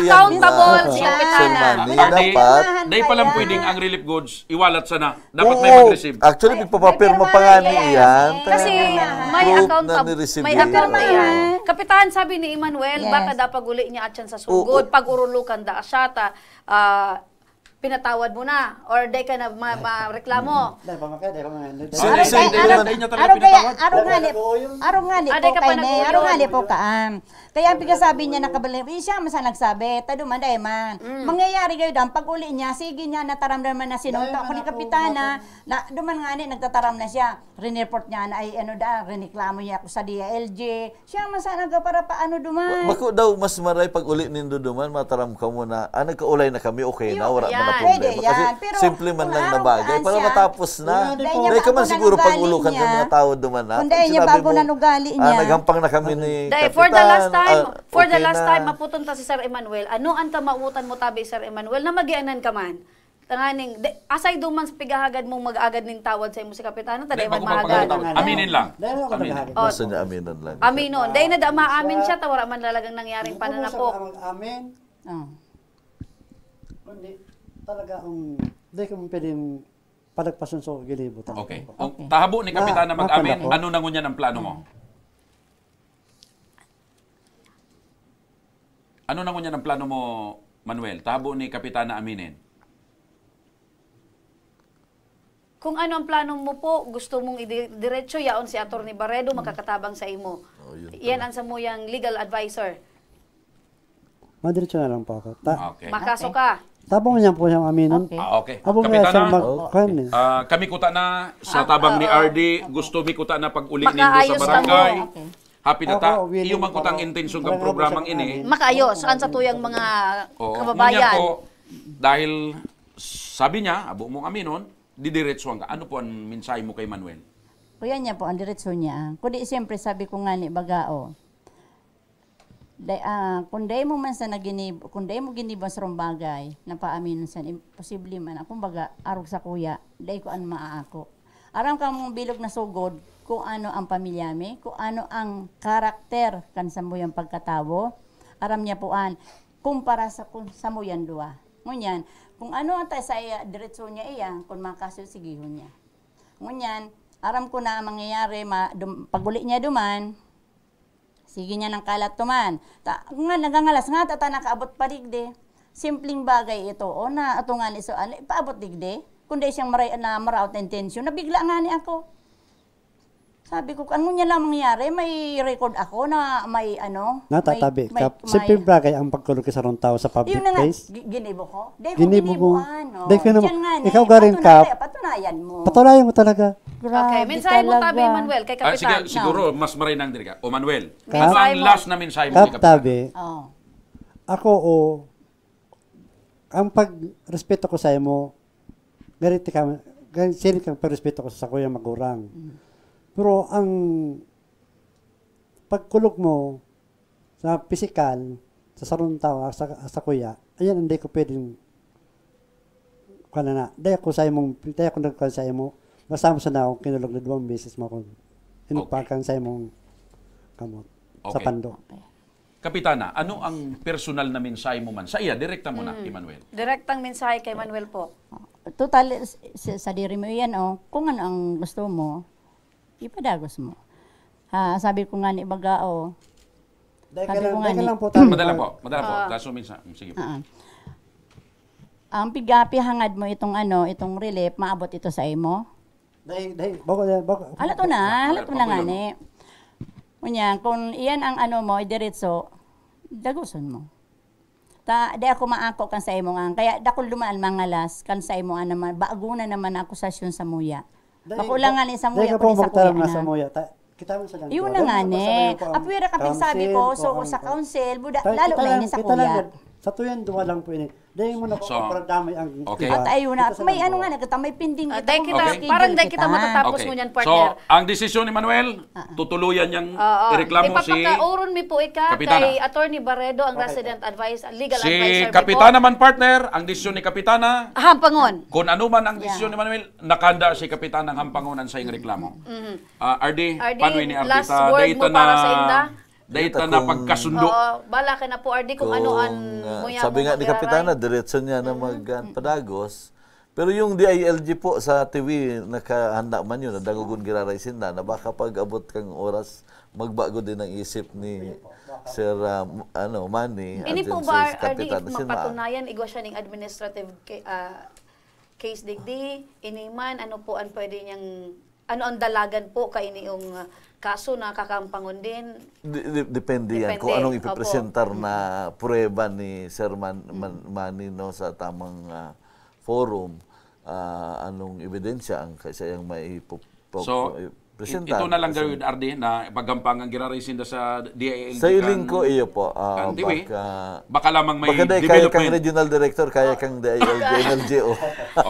accountable si Kapitana. Hindi, dapat. Dahil palang pwedeng ang relief goods, iwalat sana. Dapat may mag-receive. Actually, may papapirma pa nga ni iyan. Kasi may account, may account na iyan. Kapitahan, sabi ni Emmanuel, baka dapat uli niya at siya sa sugod. Pag-urulukan da siya, ta, ah, pinatawad mo na or di ka na ma-, mareklamo. Dahil pa makaya, dahil pa makaya. Sino, sino, dahil niya talaga pinatawad? Arong nga ni, arong nga ni po kaini, arong nga ni po kaan. Kaya ang pinasabi niya, nakabalik, eh, siya man sa nagsabi, ta duman, dai man. Mm. Mangyayari kayo dan, pag uli niya, sige niya, nataram naman na sinuntok ko ni Kapitana, na duman nga ni, nagtataram na siya. Rineport niya na, ay, ano da, riniklamo niya ako sa D I L G. Siya man sa nagparapaano duman. Wa-, bako daw mas maray pag uli nindo duman, mataram ka mo na, ah, nagkaulay na kami, okay na, wala man na problema. Kasi simple man lang na bagay, para matapos na. Dai ka man siguro pag-ulokan ka mga tao duman na. Kung dai niya bago na ugali niya. Naghampang na kami ni Kapitan, for the last time, for the last time, maputon ta si Sir Emmanuel. Ano ang kamautan mo tabi, Sir Emmanuel, na magianan ka man? Tanganing, de, asay duman sa pighahagad mong mag-agad ning tawad sa imo si Kapitana, ta dai man mahagad. Aminin lang. Dai man ako naghahagad. Gusto niya aminan lang. Aminon. Dai na da maamin siya, ta wala man talagang nangyaring pananapok. Mag-amin. Oh. Kundi, talaga akong, dai ko pwedeng palagpason sa ginibo ta. Okay. Tahabo ni Kapitana mag-amin, ano na ngunyan ang plano mo? Ano na ngunyan ang plano mo, Manuel? Tahabo ni Kapitana aminin. Kung ano ang plano mo po, gusto mong idiretso, yaon si Attorney Barredo, makakatabang sa imo. Yan ang samuyang legal advisor. Madiretso na lang po ako. Makaso ka. Tabang niya po siyang aminon. Okay. Ah, okay. Abang niya siyang mag-, kwan eh. Ah, kami kuta na sa tabang ni R D, gusto mi kuta na pag-uli nindo sa barangay. Happy na ta. Iyo man kutang intensyon kang programang ini. Makaayos, ang sa tuyang mga kababayan. Ngunyan po, dahil sabi niya, abo mong aminon, didiretsuhan ka. Ano po ang mensahe mo kay Manuel? Kuya niya po, ang diretso niya. Kundi siyempre, sabi ko nga ni baga, oh, dai, ah, kung dai mo man sa naginib-, kung dai mo ginibo sa sarong bagay, na paaminon sa, imposible man. Kumbaga, arog sa kuya, dai ko an maaako. Aram ka mong bilog na sugod kung ano ang pamilya mi, kung ano ang karakter kan samuyang pagkatawo. Aram niya po an, kumpara sa kun-, samuyang duwa. Ngunyan, kung ano ang ta-, sa iya, diretso niya iya, kung makaso, sigihon niya. Ngunyan, aram ko na ang mangyayari, ma-, dum-, pag-uli niya duman, sige niya nang kalat tuman. Ta-, nga, nagangalas nga, ta, ta nakaabot pa digdi. Simpleng bagay ito, o na, ato nga ni so, ano, ipaabot digdi. Kung dai siyang maray-, na maraot na intensyon, nabigla nga ni ako. Sabi ko, "Ano niya lang mangyari? May record ako na may ano, may, Natatabi may, ka. May." Simpleng bagay ang pagkulog sa sarong tao sa public Yun na nga, place. gi-, ginibo ko. Dahil ko Ginibo mo. ginibuan, oh. Dahil ko naman, Diyan nga, ikaw eh. galing, Kap. Patunay-, patunayan mo. Patunayan mo talaga. Okay, Grabe mensahe mo, Tabi talaga. Emmanuel, kay Ah, sige, Kapitan. No. siguro, mas maray nang diri ka. O Manuel, Mensahe ano ang mo. last na mensahe mo kay Kap Kapitan? Tabi, Oh. ako, oh, ang pagrespeto ko sa imo, ganito ka, gan-, siring kang pagrespeto ko sa sakuyang magurang. Mm. Pero ang pagkulog mo sa pisikal, sa sarong tawo, sa, sa kuya, ayan, hindi ko pwedeng, kuwan na na, dahil ako sa imong, dahil ako nagkuwan sa imo, basta mo sana akong kinulog na duwang beses mo akong Okay. inupakan sa imong kamot, sa Okay. pando. Okay. Kapitana, ano ang personal na mensahe mo man? Sa iya, direkta mo na, Mm. Emmanuel. Direktang mensahe kay Manuel po. Total, s-, s-, sadiri mo iyan, oh. Kung ano ang gusto mo, ipadagos mo. Ha, sabi ko nga ni baga, oh. Dahil Sabi ka lang, ko nga dahil ka ni lang po, Tami. Madala po, madala po. Ah. Kaso minsan, mm, sige po. Ah. Ang piga-, pihangad mo itong ano, itong relief, maabot ito sa imo? Dai, dai, bako, bako. Halato na, Wala halato pa na po nga yun. ni. Unya, kung iyan ang ano mo, diretso, daguson mo. Ta, di ako maako kan sa imo nga. Kaya dakul duman mangalas kan sa imo nga naman, bago na naman na akusasyon sa muya. Dai, Bako lang ba-, nga ni sa dai muya, ka kundi pong sa magtaram kuya na sa na. muya. Ta, kita mo sa lang Yun po. na Dai nga mo ni. sa kuya po ang Apwera ka pigsabi council, ko, so po ang sa council, buda, Dai, lalo kita na lang, ini sa kita lang kuya. yan. Sa tuyan, duwa lang po ini. Dai mo na po So, paparadamay ang okay. iba. At ayun na, Kita sa may lang ano po. nga, nagkata-, may pending Ah, kita dai kung kita, Okay. schedule parang dai kita kita. matatapos Okay. ngunyan, So, partner. ang desisyon ni Manuel, Ah, ah. tutuluyan niyang Oo. ireklamo si Ipapakaoron mi po ika Kapitana. kay Attorney Barredo, ang Okay. resident advice, legal Si advisor mi po. Kapitana man, partner, ang desisyon ni Kapitana. Hampangon. Kung ano man ang desisyon Yeah. ni Manuel, nakahanda si Kapitana ang hampangon ang saiyang reklamo. Mhm. Ah, R D, R D, paano ini, R D? last Ta, word dai mo ta para na, sa inda? dai Dai ta ta na kung pagkasundo. Oo, bala ka na po, R D, kung ano ang Kung, ah, muya sabi mo nga ni magiraray. Kapitana, diretso niya na Mhm. mag-, ah, Mhm. padagos. Pero yung D I L G po sa T V, nakahanda man yun, nadangogon giraray sinda, na baka pag abot kang oras, magbago din ang isip ni Sir, ah, m-, ano, Manny, Ini at po yung ba, sa R D, Kapitan if Sinma. mapatunayan, igwa siya ning administrative ca-, ah, case digdi, ini man, ano po ang pwede niyang, ano ang dalagan po kaini yung, ah, kaso na kakampangon din? De-, de-, depende yan kung Depende, anong opo. ipipresentar na Mm. pruweba ni Sir Man-, Man-, Mm. Manny, no, sa tamang, ah, forum, ah, anong ebidensya ang kaisa yang maipo-, po-, So, po-, i-, presenta ito na lang sa gawin, R D, na paggampang ang giraray sinda sa D I L G Sa iling kan, ko, iyo po, ah, kan T V. baka, Baka lamang may baka dai kaya development. kang regional director, kaya kang D I L G, N L G O.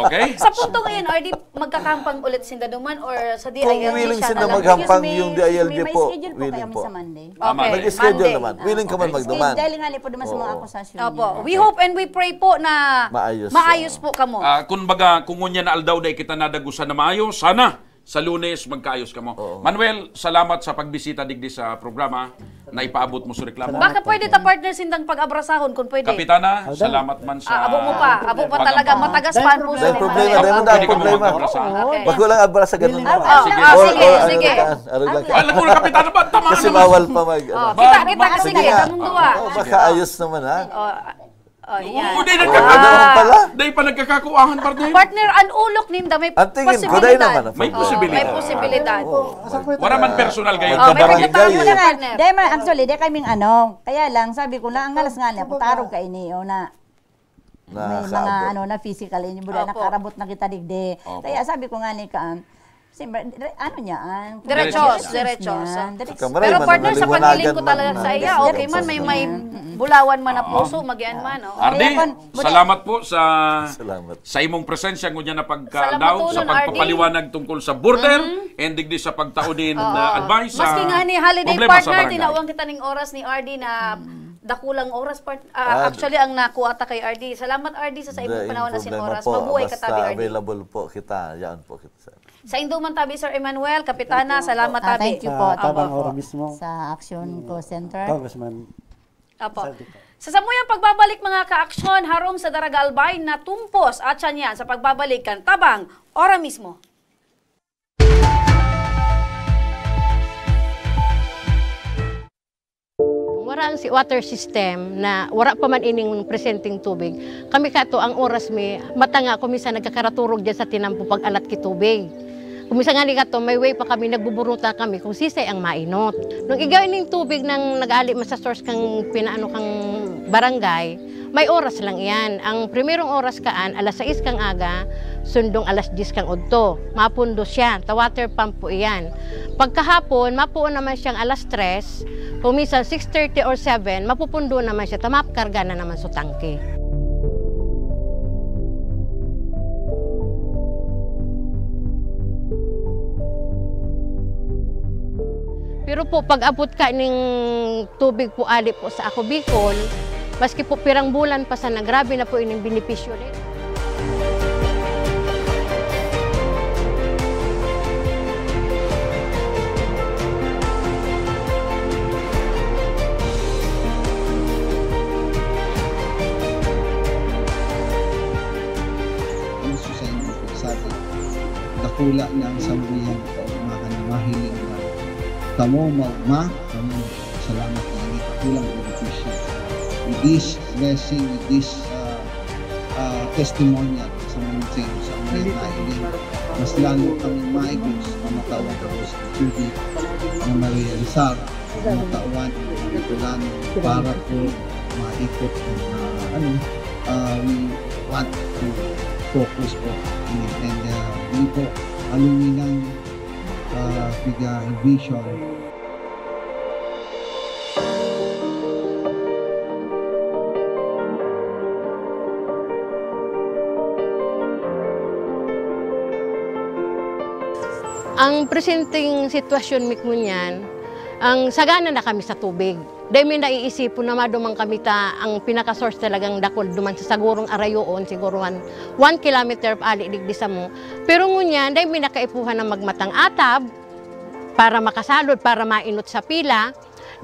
Okay? Sa punto ngayon, R D, magkakampang ulit sinda duman or sa Kung D I L G willing siya sinda na lang? maghampang Excuse me, yung excuse me, D I L G may po, schedule po willing kaya po. sa Monday? Tama. Okay, Nag-schedule Monday. naman. Willing ka man Okay. magduman. Dahil nga ni po duman sa mga Oo. akusasyon Opo. niya. We Okay. hope and we pray po na Maayos, maayos oo. po kamo. Ah, kung baga, kung ngunyan na aldaw dai kita nadagusan na maayo, sana sa Lunes magkaayos kamo. Oo. Manuel, salamat sa pagbisita digdi sa programa na ipaabot mo sa reklamo. Salamat Baka po, pwede ta, Tony. partner, sindang pag-abrasahon, kung pwede. Kapitana, Aldan. salamat man sa Ah, abo mo pa. Abo pa pag-ampang. talaga. Matagas Dahil pa ang puso problema. ni Dahil Manuel. problema, dahil Opo. problema. Okay. Bago lang abrasa ganun. Ah, ah, sige, Ah, sige, ah, sige. ah, ah, ah, Alam mo na, Kapitana, ba, tama Kasi naman. bawal pa mag-, Oh, ano. kita, Ba-, kita, baka sige, sige nga. kamong duwa. Oh, baka ayos naman, ha? Oh, ah, oh, Oo, yan. di Oo, nagkaka-, ano naman pala? di pa nagkakakuahan, partner. Partner, ang ulok ninda, may Ang tingin ko, dahil posibilidad. naman, May Oo, posibilidad. may posibilidad. Oo. Wala man personal kayo. Oh, may Barangay. pagkataon na, partner. Dahil man, actually, di kaming ano, kaya lang, sabi ko na, ang ngalas nga niya, Kumbaga, putarog ka ini, o na. May mga Nakakaabot. ano na physical, yun yung buda, Opo. nakaarabot na kita digdi. Opo. Kaya sabi ko nga ni Kaan, siyempre, dire-, ano niya, ah, Diretsyo, Diretsyo. diretsyo. niya, diretsyo. Ikaw, maray Pero man, partner, sa maliwanagan paghiling ko man talaga na. sa iya, Diretsyo okay man, may, may niya. Mm-mm. bulawan man na Ah. puso, magyan man, oh. Ardi, Kaya kon, buda- salamat po sa, Salamat. sa imong presensya ngunyan na pagkadaog, Salamat sa po, Ardi. pagpapaliwanag tungkol sa border, Mm-hmm. and digdi sa pagtao din Oo. na advice sa Maski nga ni holiday, problema sa partner, barangay. tinawang kita ning oras ni Ardi na Mm. dakulang oras, part-, ah, Ah, actually, ang nakuha ta kay R D. Salamat, R D, sa, sa imong Dai panahon asin problema oras. po. Mabuhay ka, Basta tabi, R D. available po kita. Yan po kita, sir. Sa indo man, tabi, Sir Emmanuel, Kapitana, Thank you. salamat, Ah, tabi. thank you po, Sa tabi Tabang po. Oro mismo. Sa Action Mm. Call Center. Congressman Opo. Saldi po. Sa samuyang pagbabalik, mga ka-aksyon, harong sa Daraga Albay, natumpos at siya niyan sa pagbabalik kan Tabang Oro mismo. Kung wara ang si water system na wara pa man ining presenteng tubig, kami kato ang oras mi, mata nga ako minsan nagkakaraturog dyan sa tinampo pag-alat ki tubig. Kung minsan nga ni kato, may way pa kami, nagbuburuta kami kung sisay ang mainot. Nung igwa ning tubig nang nag-aali man sa source kang pinaano kang barangay, may oras lang iyan. Ang primerong oras kaan, alas sais kang aga, sundong alas diyes kang udto. Mapundo siya, ta water pump po iyan. Pagkahapon, mapuon naman siyang alas tres, kung minsan six thirty or seven, mapupundo naman siya, ta makarga na naman sa tangke. Pero po, pag-abot ka ning tubig po ali po sa Ako Bicol, maski po pirang bulan pa sana, grabe na po ining benepisyo din. Ang susay mo po sa atin, dakula na ang samuyang kaugmahan na mahiling na kamo maugma, kamo salamat na ini dakulang benepisyo. With this blessing, with this, ah, ah, testimonial sa mga sa mga nailing, mas lalo kaming maigos na matawan ang tubig na marealisar, na matawan ang mga Bicolano para po maikot ang, ah, ano, ah, we want to focus po and, and, ah, hindi po aluminang, ah, piga vision. Ang presenteng sitwasyon mi ngunyan, ang sagana na kami sa tubig. Dai mi naiisipon na maduman kami ta ang pinaka-source talagang dakul duman sa sagurong arayoon, siguro one, one kilometer ali digdi samo. Pero ngunyan, dai mi nakaipuhan na magmatang atab para makasalod, para mainot sa pila.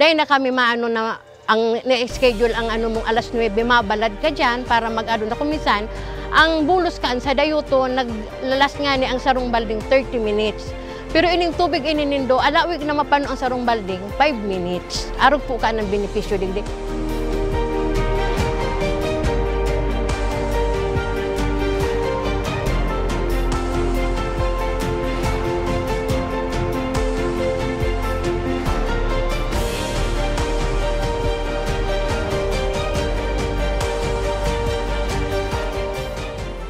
Dai na kami maano na ang na-schedule ang ano mong alas nuebe, mabalad ka diyan para mag-ano na. Kung minsan, ang bulos kaan sa dayuto, naglalas ngani ang sarong balding thirty minutes. Pero ining tubig ini nindo, alawig na mapano ang sarong balding, five minutes. Arog po ka ng benepisyo digdi.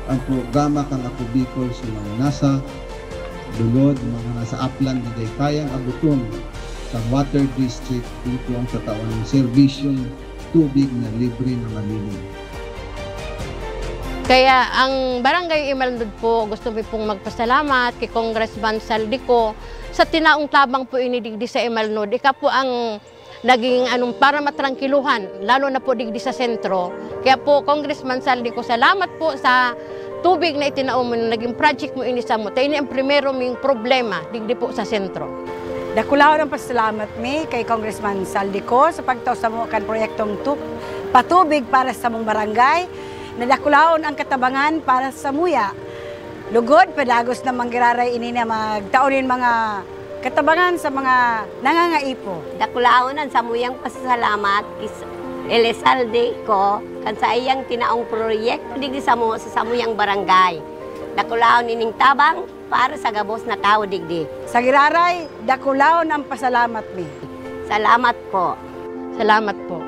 Ang programa kan Ako Bicol sa mga nasa lulod, mga nasa aplan na dai kayang abuton sa water district, ito ang tatawan ng serbisyong tubig na libre na malinis. Kaya ang Barangay Imalnod po, gusto mi pong magpasalamat kay Congressman Saldico sa tinaong tabang po ini digdi sa Imalnod. Ika po ang naging anong para matrangkiluhan, lalo na po digdi sa sentro. Kaya po, Congressman Saldico, salamat po sa tubig na itinao mo, na naging project mo ini samo. Ta ini ang primero ming problema digdi po sa sentro. Dakulaon ang pasalamat mi kay Congressman Saldico sa pagtao samo kan proyektong tu-, patubig para sa samong barangay. Nadakulaon ang katabangan para sa samuya. Lugod, padagos na manggiraray ini na magtao nin mga katabangan sa mga nangangaipo. Dakulaon an samuyang pasasalamat ki Elizalde Co kan saiyang tinaong proyekto digdi samo sa samuyang barangay. Dakulaon ining tabang para sa gabos na tawo digdi. Sa giraray, dakulaon ang pasalamat mi. Salamat po. Salamat po.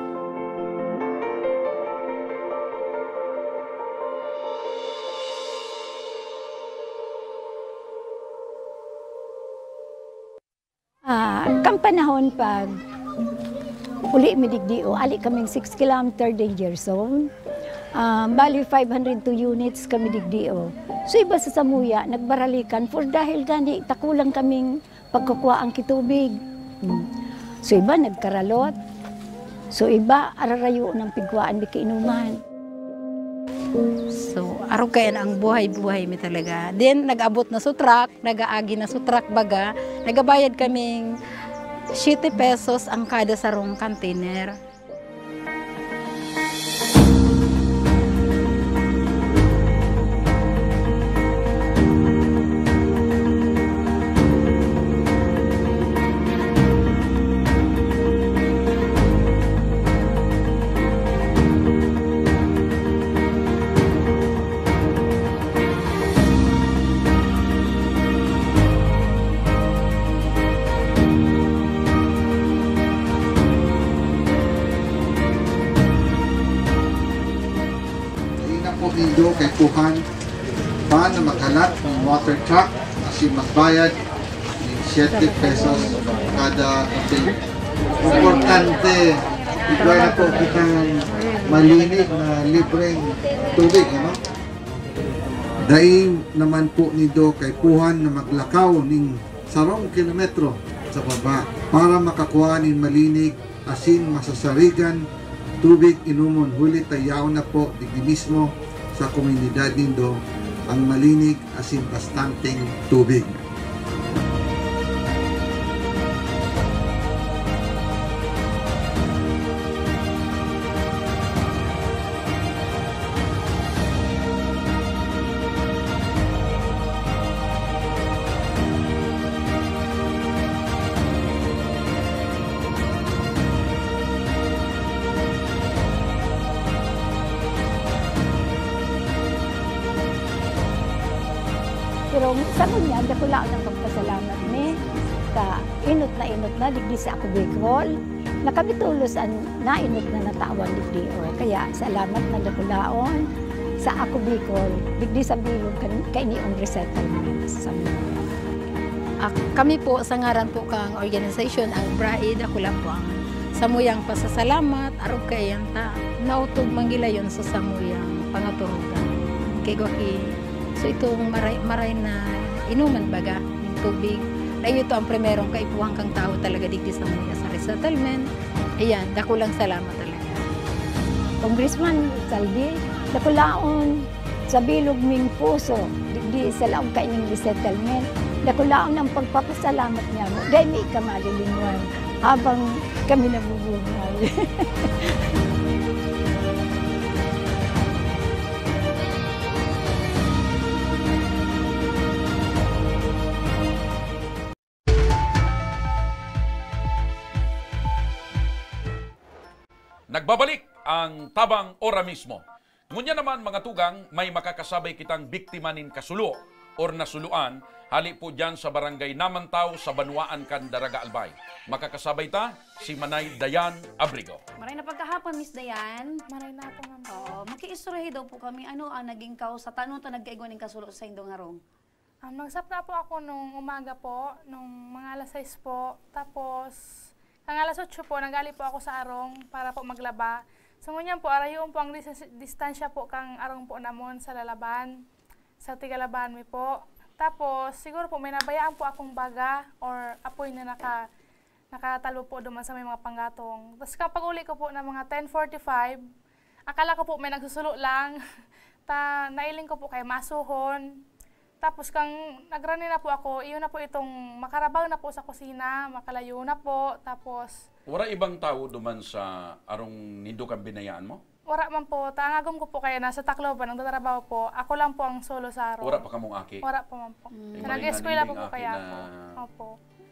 Ah, kan panahon pag uli mi digdi, o, ali kaming six kilometer danger zone. Ah, bali, five hundred two units kami digdi, o. So, iba sa samuya, nagbaralikan for dahil gani, takulang kaming pagkukuha ang kitubig. Hmm. So, iba nagkaralot. So, iba ararayo ng pigkuhaan di kainuman. So, arog kayan ang buhay-buhay mi talaga. Then, nag-abot na sa truck, nag-aagi na sa truck baga, nagabayad kaming siete pesos ang kada sarong container. Kuhan pa na maghalat ng water truck asin magbayad ng siyete pesos kada container. Importante, igwa na po kitang malinig na libreng tubig, ano? Dai naman po nindo kaipuhan na maglakaw ning sarong kilometro sa baba para makakua nin malinig asin masasarigan tubig inomon, huli ta yaon na po digdi mismo sa komunidad nindo ang malinig asin bastanteng tubig. Pero sa ngunyan, dakulaon ang pagpasalamat mi ta enot na enot na digdi sa Ako Bicol, na kami tolos an naenot na natawan digdi. O, kaya salamat na dakulaon sa Ako Bicol, digdi sa bilog kan kainiong resettlement sa Zamboanga. Ak-, kami po, sa ngaran po kang organisasyon, ang BRAE, dakula po ang samuyang pasasalamat, arog kaiyan ta, naotob man gilayon sa samuyang pangaturugan. Kay gwa ki, so itong maray, maray na inuman baga, yung tubig, na ito ang primerong kaipuhan kang tao talaga digdi sa mga sa resettlement. Ayan, dakulang salamat talaga. Congressman Saldi, dakulaon sa bilog ming puso, digdi sa laog kaining resettlement, dakulaon ang pagpapasalamat niya mo. Dahil may ika malilinwan habang kami nabubuhay. Nagbabalik ang Tabang Ora Mismo. Ngunyan naman, mga tugang, may makakasabay kitang biktima nin kasulo or nasuluan, hali po dyan sa Barangay Namantaw sa banwaan kan Daraga Albay. Makakasabay ta, si Manay Dayan Abrigo. Maray na pagkahapon, Miss Dayan. Maray na po, ma'am. Oo, makiistoryahi daw po kami. Ano ang naging kausa? Tano ta nagkaigwa ning kasulo sa indong harong? Um, nagsapna po ako nung umaga po, nung mga alas sais po. Tapos, kang alas otso po, nagali po ako sa arong para po maglaba. So, ngunyan po, arayoon po ang dis-, distansya po kang arong po namon sa lalaban, sa tigalaban mi po. Tapos, siguro po, may nabayaan po akong baga or apoy na naka-, nakatalbo po duman sa may mga panggatong. Tas kapag uli ko po ng mga ten forty-five, akala ko po may nagsusulo lang. Ta, nailing ko po kay masuhon. Tapos kang nagrani na po ako, iyon na po itong makarabaw na po sa kusina, makalayo na po. Tapos Wara ibang tawo duman sa arong nindo kan binayaan mo? Wara man po. Ta, ang agom ko po kaya nasa Tacloban, nagtatrabaho po. Ako lang po ang solo sa harong. Wara pa kamong aki? Wara pa man po. Mm. Sa nag-eskwela po po kaya ako. Opo.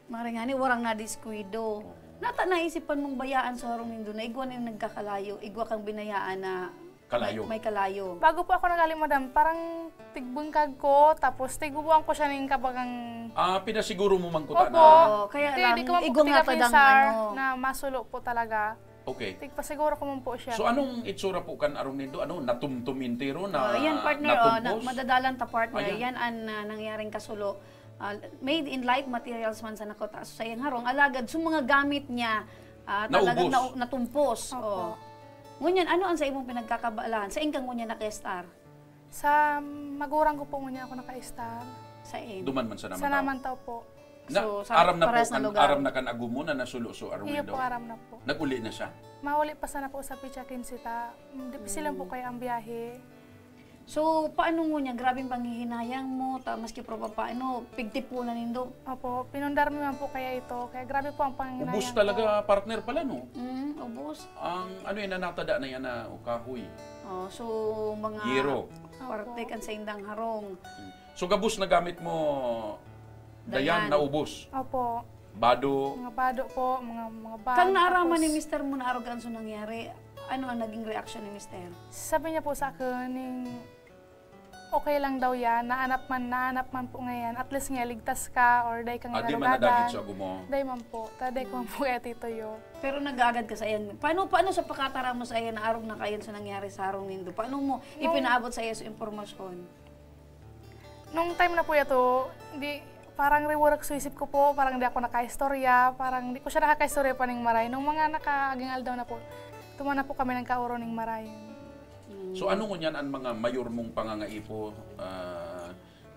Maray ngani, warang nadiskuido. Oo. Nata naisipan mong bayaan sa harong nindo na igwa nin nagkakalayo, igwa kang binayaan na Kalayo. May, may kalayo. Bago po ako nagali, madam, parang tigbungkag ko, tapos tigbubuan ko siya ning kabagang Ah, pinasiguro mo man kuta Opo. na. Oo, kaya Di, lang, di ko man po igwa nga katigapi, padang sir, ano. na masulo po talaga. Okay. Tigpasiguro ko man po siya. So, anong itsura po kan arong nindo? Ano, natumtum entero, na Ah, yan, partner, oh, na, natumpos? madadalan ta, partner. Ayan. Yan ang, ah, nangyaring kasulo. Ah, made in light materials man sa nakota sa iyang harong. Alagad, sa mga gamit niya, ah, talagang Naubos. nau-, natumpos. Opo. Oh. Ngunyan, ano ang sa imong pinagkakabalaan? Sain ka ngunyan nakaestar? Sa magurang ko po ngunyan ako nakaestar. Sain? Duman man sa Sa Namantaw. Namantaw po. Na, So, sa aram na po parehas na kan, lugar. aram na kan agom mo na nasulo so arong Iyo nindo? po, aram na po. Nag-uli na siya? Mauli pa sana po sa petsa quince ta. Mm, dipisilan po Mm. kaya ang biyahe. So, paano ngunyan? Grabeng panghihinayang mo, ta, maski pa paano, pigtipunan nindo. Opo, pinundar mi man po kaya ito. Kaya grabe po ang panghihinayang Ubos talaga, ko. partner, pala, no? Mm, ubos. Ang ano yan, natada na yan na, o kahoy. Oh, so, mga Yero. parte Opo. kan sa indang harong. Mm. So, gabos na gamit mo, Dayan, Dayan. naubos? Opo. Bado? Mga bado po, mga, mga bag, Kang naaraman tapos ni mister mo na arogan so nangyari, ano ang naging reaksyon ni mister? Sabi niya po sa akin, ning, Okay lang daw yan, naanap man, naanap man po ngayon. At least nga, ligtas ka or dai ka nga Ah, di man nadagit nalugadan. Sa gumo? Dai man po, ta dai ko man po kaya tituyo. Pero nag-aagad ka sa iyan. Paano, paano sa pakataram mo sa iyan na arog na kayan sa nangyari sa harong nindo? Paano mo Nung ipinaabot sa iya sa impormasyon? Nung time na po yato, di, parang riwurak sa isip ko po, parang di ako nakaistorya, parang di ko siya nakaistorya pa ning maray. Nung mga nakaaging aldaw na po, tuman na po kami nagkaoro ning maray. Mm. So, ano ngunyan ang mga mayor mong pangangaipo? Ah,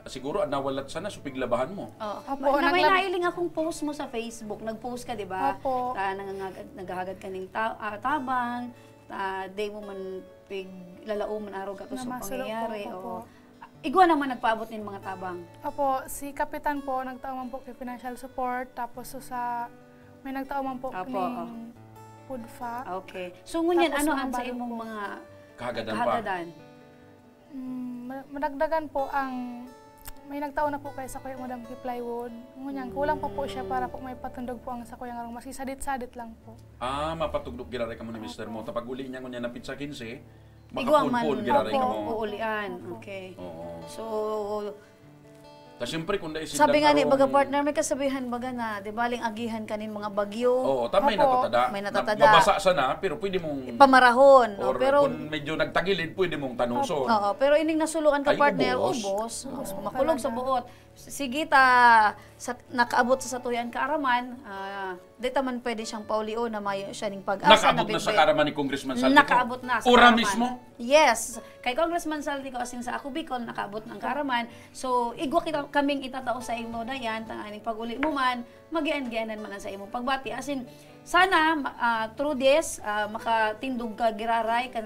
siguro, ah, nawalat sana, supig labahan mo. Oo. Opo, Ma-, na may naglag- nailing akong post mo sa Facebook. Nag-post ka, di ba? Opo. Ah, nangangag-, naghahagad ka ning ta-, ah, tabang, ah, di mo man pig-, lalaoman arog kato sa Namasulo po, pangyayari, opo. Oo. Igwa naman nagpaabot nin mga tabang. Opo, si Kapitan po, nagtao man po kay financial support, tapos so sa, may nagtao man po Opo, ning oh. Food pack. Okay. So, ngunyan, Tapos ano mga ang sa balo imong po. Mga Kahagadan pa. Kahagadan? Mm, ma-, madagdagan po ang, may nagtao na po kay sa kuya Madam Kay Plywood. Ngunyan, kulang pa po siya para po may patundog po ang sa kuyang arong, maski sadit-sadit lang po. Ah, mapatugdok giraray kamo ni mister mo. Opo. Tapag uli niya ngunyan na pitsa quince, Igwa man, makapuon-puon giraray opo, kamo. Uulian. Opo. Okay. Oo. So, Ta siyempre, kung dai sinda Sabi nga ni, karo baga, partner, may kasabihan baga na, di ba, ling agihan kanin mga bagyo. Oo, ta may Opo. Natatada. May Na-, natatada. Mabasa sana, pero pwede mong Ipamarahon, no? Or Pero kung medyo nagtagilid, pwede mong tanuson. Oo, pero ining nasuluan ka, Ay, partner, ubos. Ubos. Oo. Makulog sa Talaga. Buot. Sige ta, sa, nakaabot sa satuyan kaaraman, ah, di ta man pwede siyang paulion na mayo siya ning pag-asa Nakaabot na na sa bigbe- kaaraman ni Congressman Saldi ko? Nakaabot na sa Ura kaaraman. Mismo? Yes. Kay Congressman Saldi ko, asin sa Ako Bicol, nakaabot na ang kaaraman. So, igwa kita, kaming itatao sa imo, Dayan, tanganing pag-uli mo man, magian-gianan man ang sa imong pagbati. Asin, sana, ma-, ah, through this, ah, makatindog ka giraray kan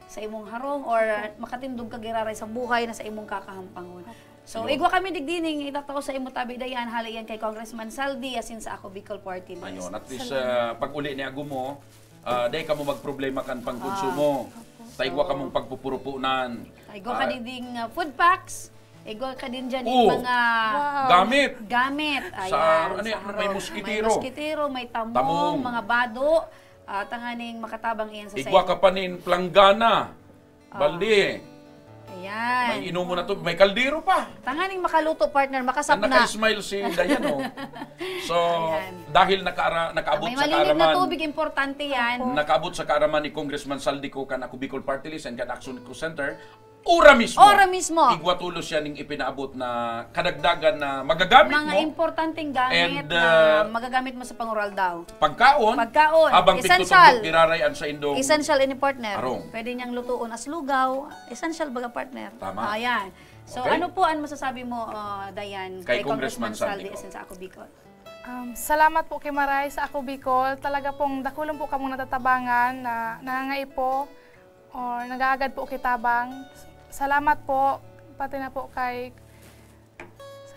sa imong harong or makatindog ka giraray sa buhay na sa imong kakahampangon. So, Yun. Igwa kami digdining itatao sa imo tabi, Dayan, hali yan kay Congressman Saldi, asin sa Ako Bicol Party List. Ayun, at least, Salamat. Ah, pag-uli ni Agumo, ah, dai kamo magproblema kan pangkonsumo. Ah, opo. Ta igwa So, kamong pagpupurupunan. Igwa ka Ah, din ding, ah, food packs. Igwa ka din dyan Oh, yung mga Wow. gamit. Gamit. Sa, Ayan, ano sa yan, may harong. Moskitero. May moskitero, may tamong, Tamong. Mga bado. Ah, tanganing makatabang iyan sa Igwa sayo. Ka pa nin planggana. Ah. Balde. Ayan. May inom mo na to. May kaldero pa. Tanganing makaluto, partner. Makasap Ang na. Naka-smile si Dayan, oh. So, Ayan. Dahil nakaara-, nakaabot May sa malilim na kaaraman. Tubig, importante yan. Opo. Nakaabot sa kaaraman ni Congressman Saldi ko kan Ako Bicol Party List and kan Action ko Center, ura mismo. Ora mismo. Igwa tulos siya ning ipinaabot na kadagdagan na magagamit Mga mo. Importanteng gamit And, na uh, magagamit mo sa panguraldaw. Pagkaon, Pagkaon. Habang Essential. Pigtutugtog, giraray ang sa indong Essential ini, partner. Arong. Pwede niyang lutuon as lugaw. Essential baga, partner. Tama. Ayan. So, Okay. Ano po ang masasabi mo, uh, Dayan, Kay kay Congressman Congressman Saldi Saldi ko. Asin sa Ako Bicol? Um, salamat po kay Maray sa Ako Bicol. Talaga pong dakulon po kamong natatabangan na nangangaipo or nag-aagad po kitabang. Salamat po, pati na po kay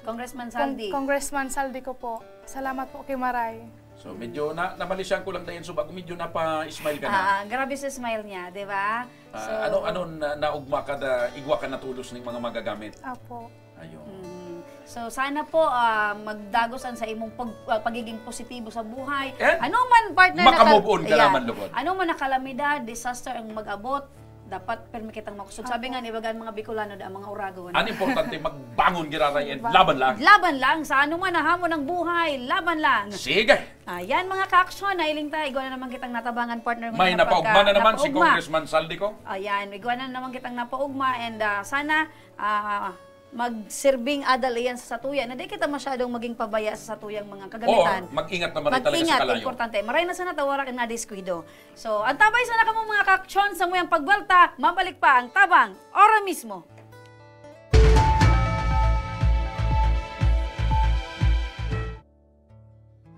Congressman Con-, Saldi. Congressman Saldi ko po. Salamat po kay Maray. So, medyo na, namalisyan ko lang, Dayan, so bago medyo napa-smile ka na. Ah, grabe sa smile niya, di ba? Ah, So, ano, ano na, naugma ka da, igwa ka na tulos ning mga magagamit? Apo. Ayun. Mm. So, sana po, ah, magdagos ang sa imong pag-, ah, pagiging positibo sa buhay. Eh? Ano man, partner, Makamove naka-, on ka yeah. Naman, lugod. Ano man na kalamidad, disaster ang mag-abot, dapat permi kitang makusog. Sabi Apo. Nga, ni baga ang mga Bicolano, da, mga uragon. Ang importante, magbangon giraray and Ba-, laban lang. Laban lang. Sa ano man, na hamon ng buhay, laban lang. Sige. Ayan, mga ka-aksyon, nailing tayo. Igwa na naman kitang natabangan, partner, May ngayon na napaugma pagka-, na naman si napaugma. Congressman Saldi ko. Ayan, igwa na naman kitang napaugma. And, ah, sana, ah, magsirbing adal iyan sa satuya na di kita masyadong maging pabaya sa satuyang mga kagamitan. Oo, mag-ingat naman rin talaga sa Mag-ingat, kalayo. Importante. Maray na sana ta wara ka nadiskuido. So, antabay sana kamo, mga ka-aksyon, sa muyang pagwelta, mabalik pa ang Tabang, ora mismo.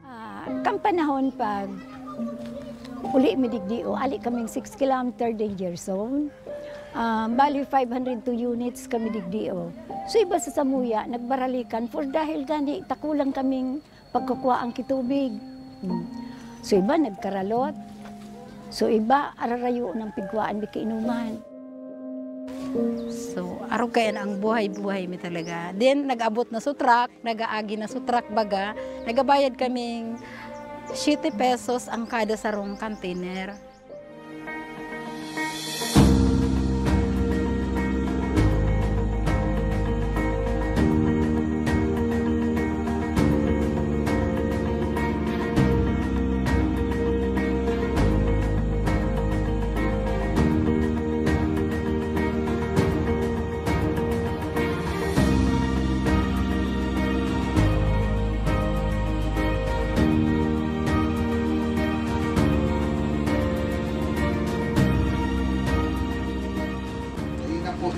Ah, kan panahon pag uli mi digdi, o, ali kaming six kilometer danger zone. Ah, bali, five hundred two units kami digdi, o. So, iba sa samuya, nagbaralikan for dahil gani, takulang kaming pagkukua ang kitubig. Hmm. So, iba nagkaralot. So, iba ararayo ng pigkuhaan mi kainuman. So, arog kaya na ang buhay-buhay mi talaga. Then, nag-abot na sa truck, nag-aagi na sa truck baga, nagabayad kaming siyete pesos ang kada sarong container.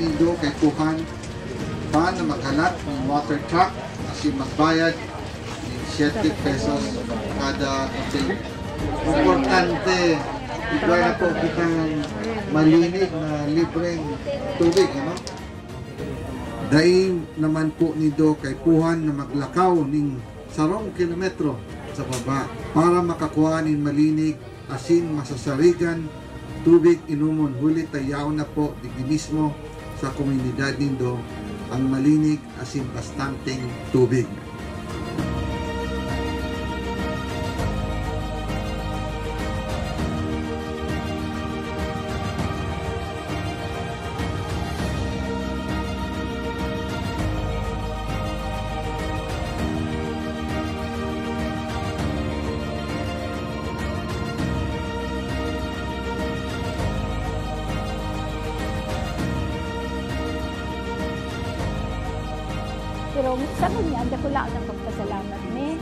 Indo kaipuhan pa na maghalat nin water truck asin magbayad nin siyete pesos kada container. Importante, igwa na po kitang malinig na libreng tubig, ano? Dai naman po nindo kaipuhan na maglakaw nin sarong kilometro sa baba para makakua nin malinig asin masasarigan tubig inomon, huli ta yaon na po digdi mismo sa komunidad nindo ang malinig asin bastanteng tubig. Pero sa ngunyan, dakula ang pagpasalamat mi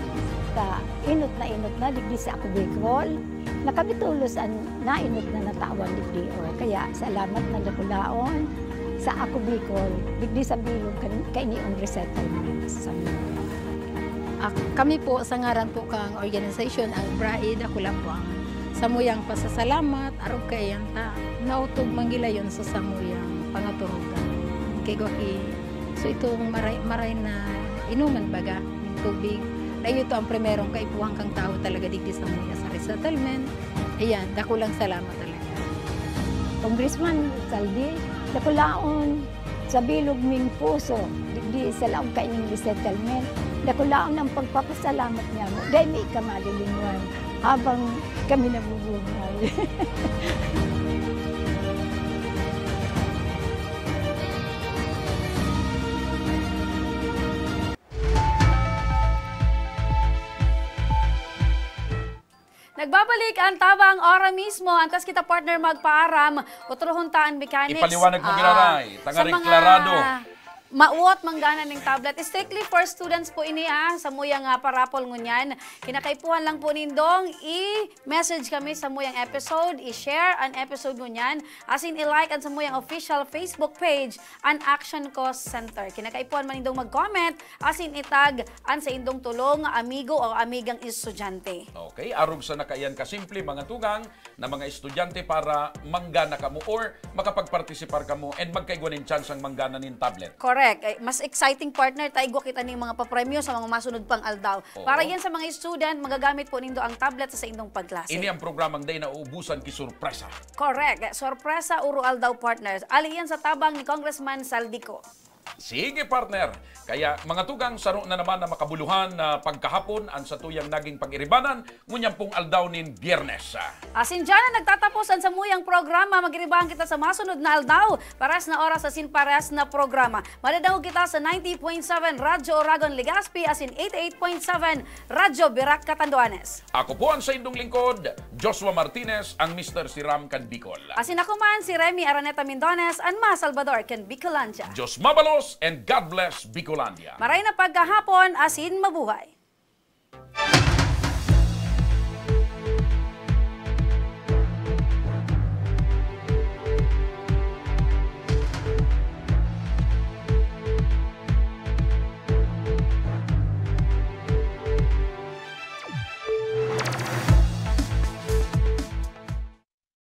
ta enot na enot na digdi sa Ako Bicol, na kami tolos an naenot na natawan digdi. O, kaya salamat na dakulaon sa Ako Bicol, digdi sa bilog kan, kaini an resettlement sa Samora. Ah, kami po, sa ngaran po kang organisasyon, ang BRAI, dakula po ang samuyang pasasalamat, arog kaiyan ta, naotob man gilayon sa samuyang pangaturugan. Kay gwa ki, so itong maray, maray na inuman baga, ning tubig, na iyo to ang primerong kaipuhan kang tawo talaga digdi sa mga sa resettlement. Ayan, dakulang salamat talaga. Congressman Saldi, dakulaon sa bilog ming puso, digdi sa laog kaining resettlement, dakulaon ang pagpapasalamat niya mo. Dahil may ika malilinwan habang kami nabubuhay. Nagbabalik ang Tabang Ora mismo. Antas kita, partner, magpaaram, otrohon ta an mechanics. Ipaliwanag mo, ah, giraray, tangaring mga klarado. Mauot manggana ning tablet. Strictly for students po ini, ha, samuyang, ah, parapol ngunyan. Kinakaipuhan lang po nindong i-message kami samuyang episode, i-share an episode ngunyan, asin i-like an samuyang official Facebook page, an Action Cost Center. Kinakaipuhan man nindong mag-comment, asin i-tag an saindong tolong amigo o amigang estudyante. Okay, arog sa nakaiyan kasimple, mga tugang, na mga estudyante para manggana kamo or makapagpartisipar kamo and magkaigwa nin tsansang manggana nin tablet. Correct. Eh, mas exciting, partner, ta igwa kita ning mga papremyo sa mga masunod pang aldaw. Oo. Para yan sa mga student, magagamit po nindo ang tablet sa saindong pagklase. Ini ang programang dai nauubusan ki sorpresa. Correct. Eh, sorpresa, uro aldaw, partners. Ali yan sa tabang ni Congressman Saldico. Sige, partner. Kaya, mga tugang, saro na naman na makabuluhan na pagkahapon an satuyang naging pag-iribanan ngunyan pong aldaw nin Biyernes. Asin diyan na nagtatapos an samuyang programa. Magiribahan kita sa masunod na aldaw, pares na oras asin pares na programa. Madadangog kita sa ninety point seven Radyo Oragon Legazpi asin eighty-eight point seven Radyo Birak Catanduanes. Ako po ang saindong lingkod, Joshua Martinez, ang Mister Siram kan Bicol. Asin ako man, si Remy Araneta Mindones, an mga Salvador kan Bicolandia. Diyos mabalos and God bless Bicolandia. Maray na pagkahapon, asin mabuhay.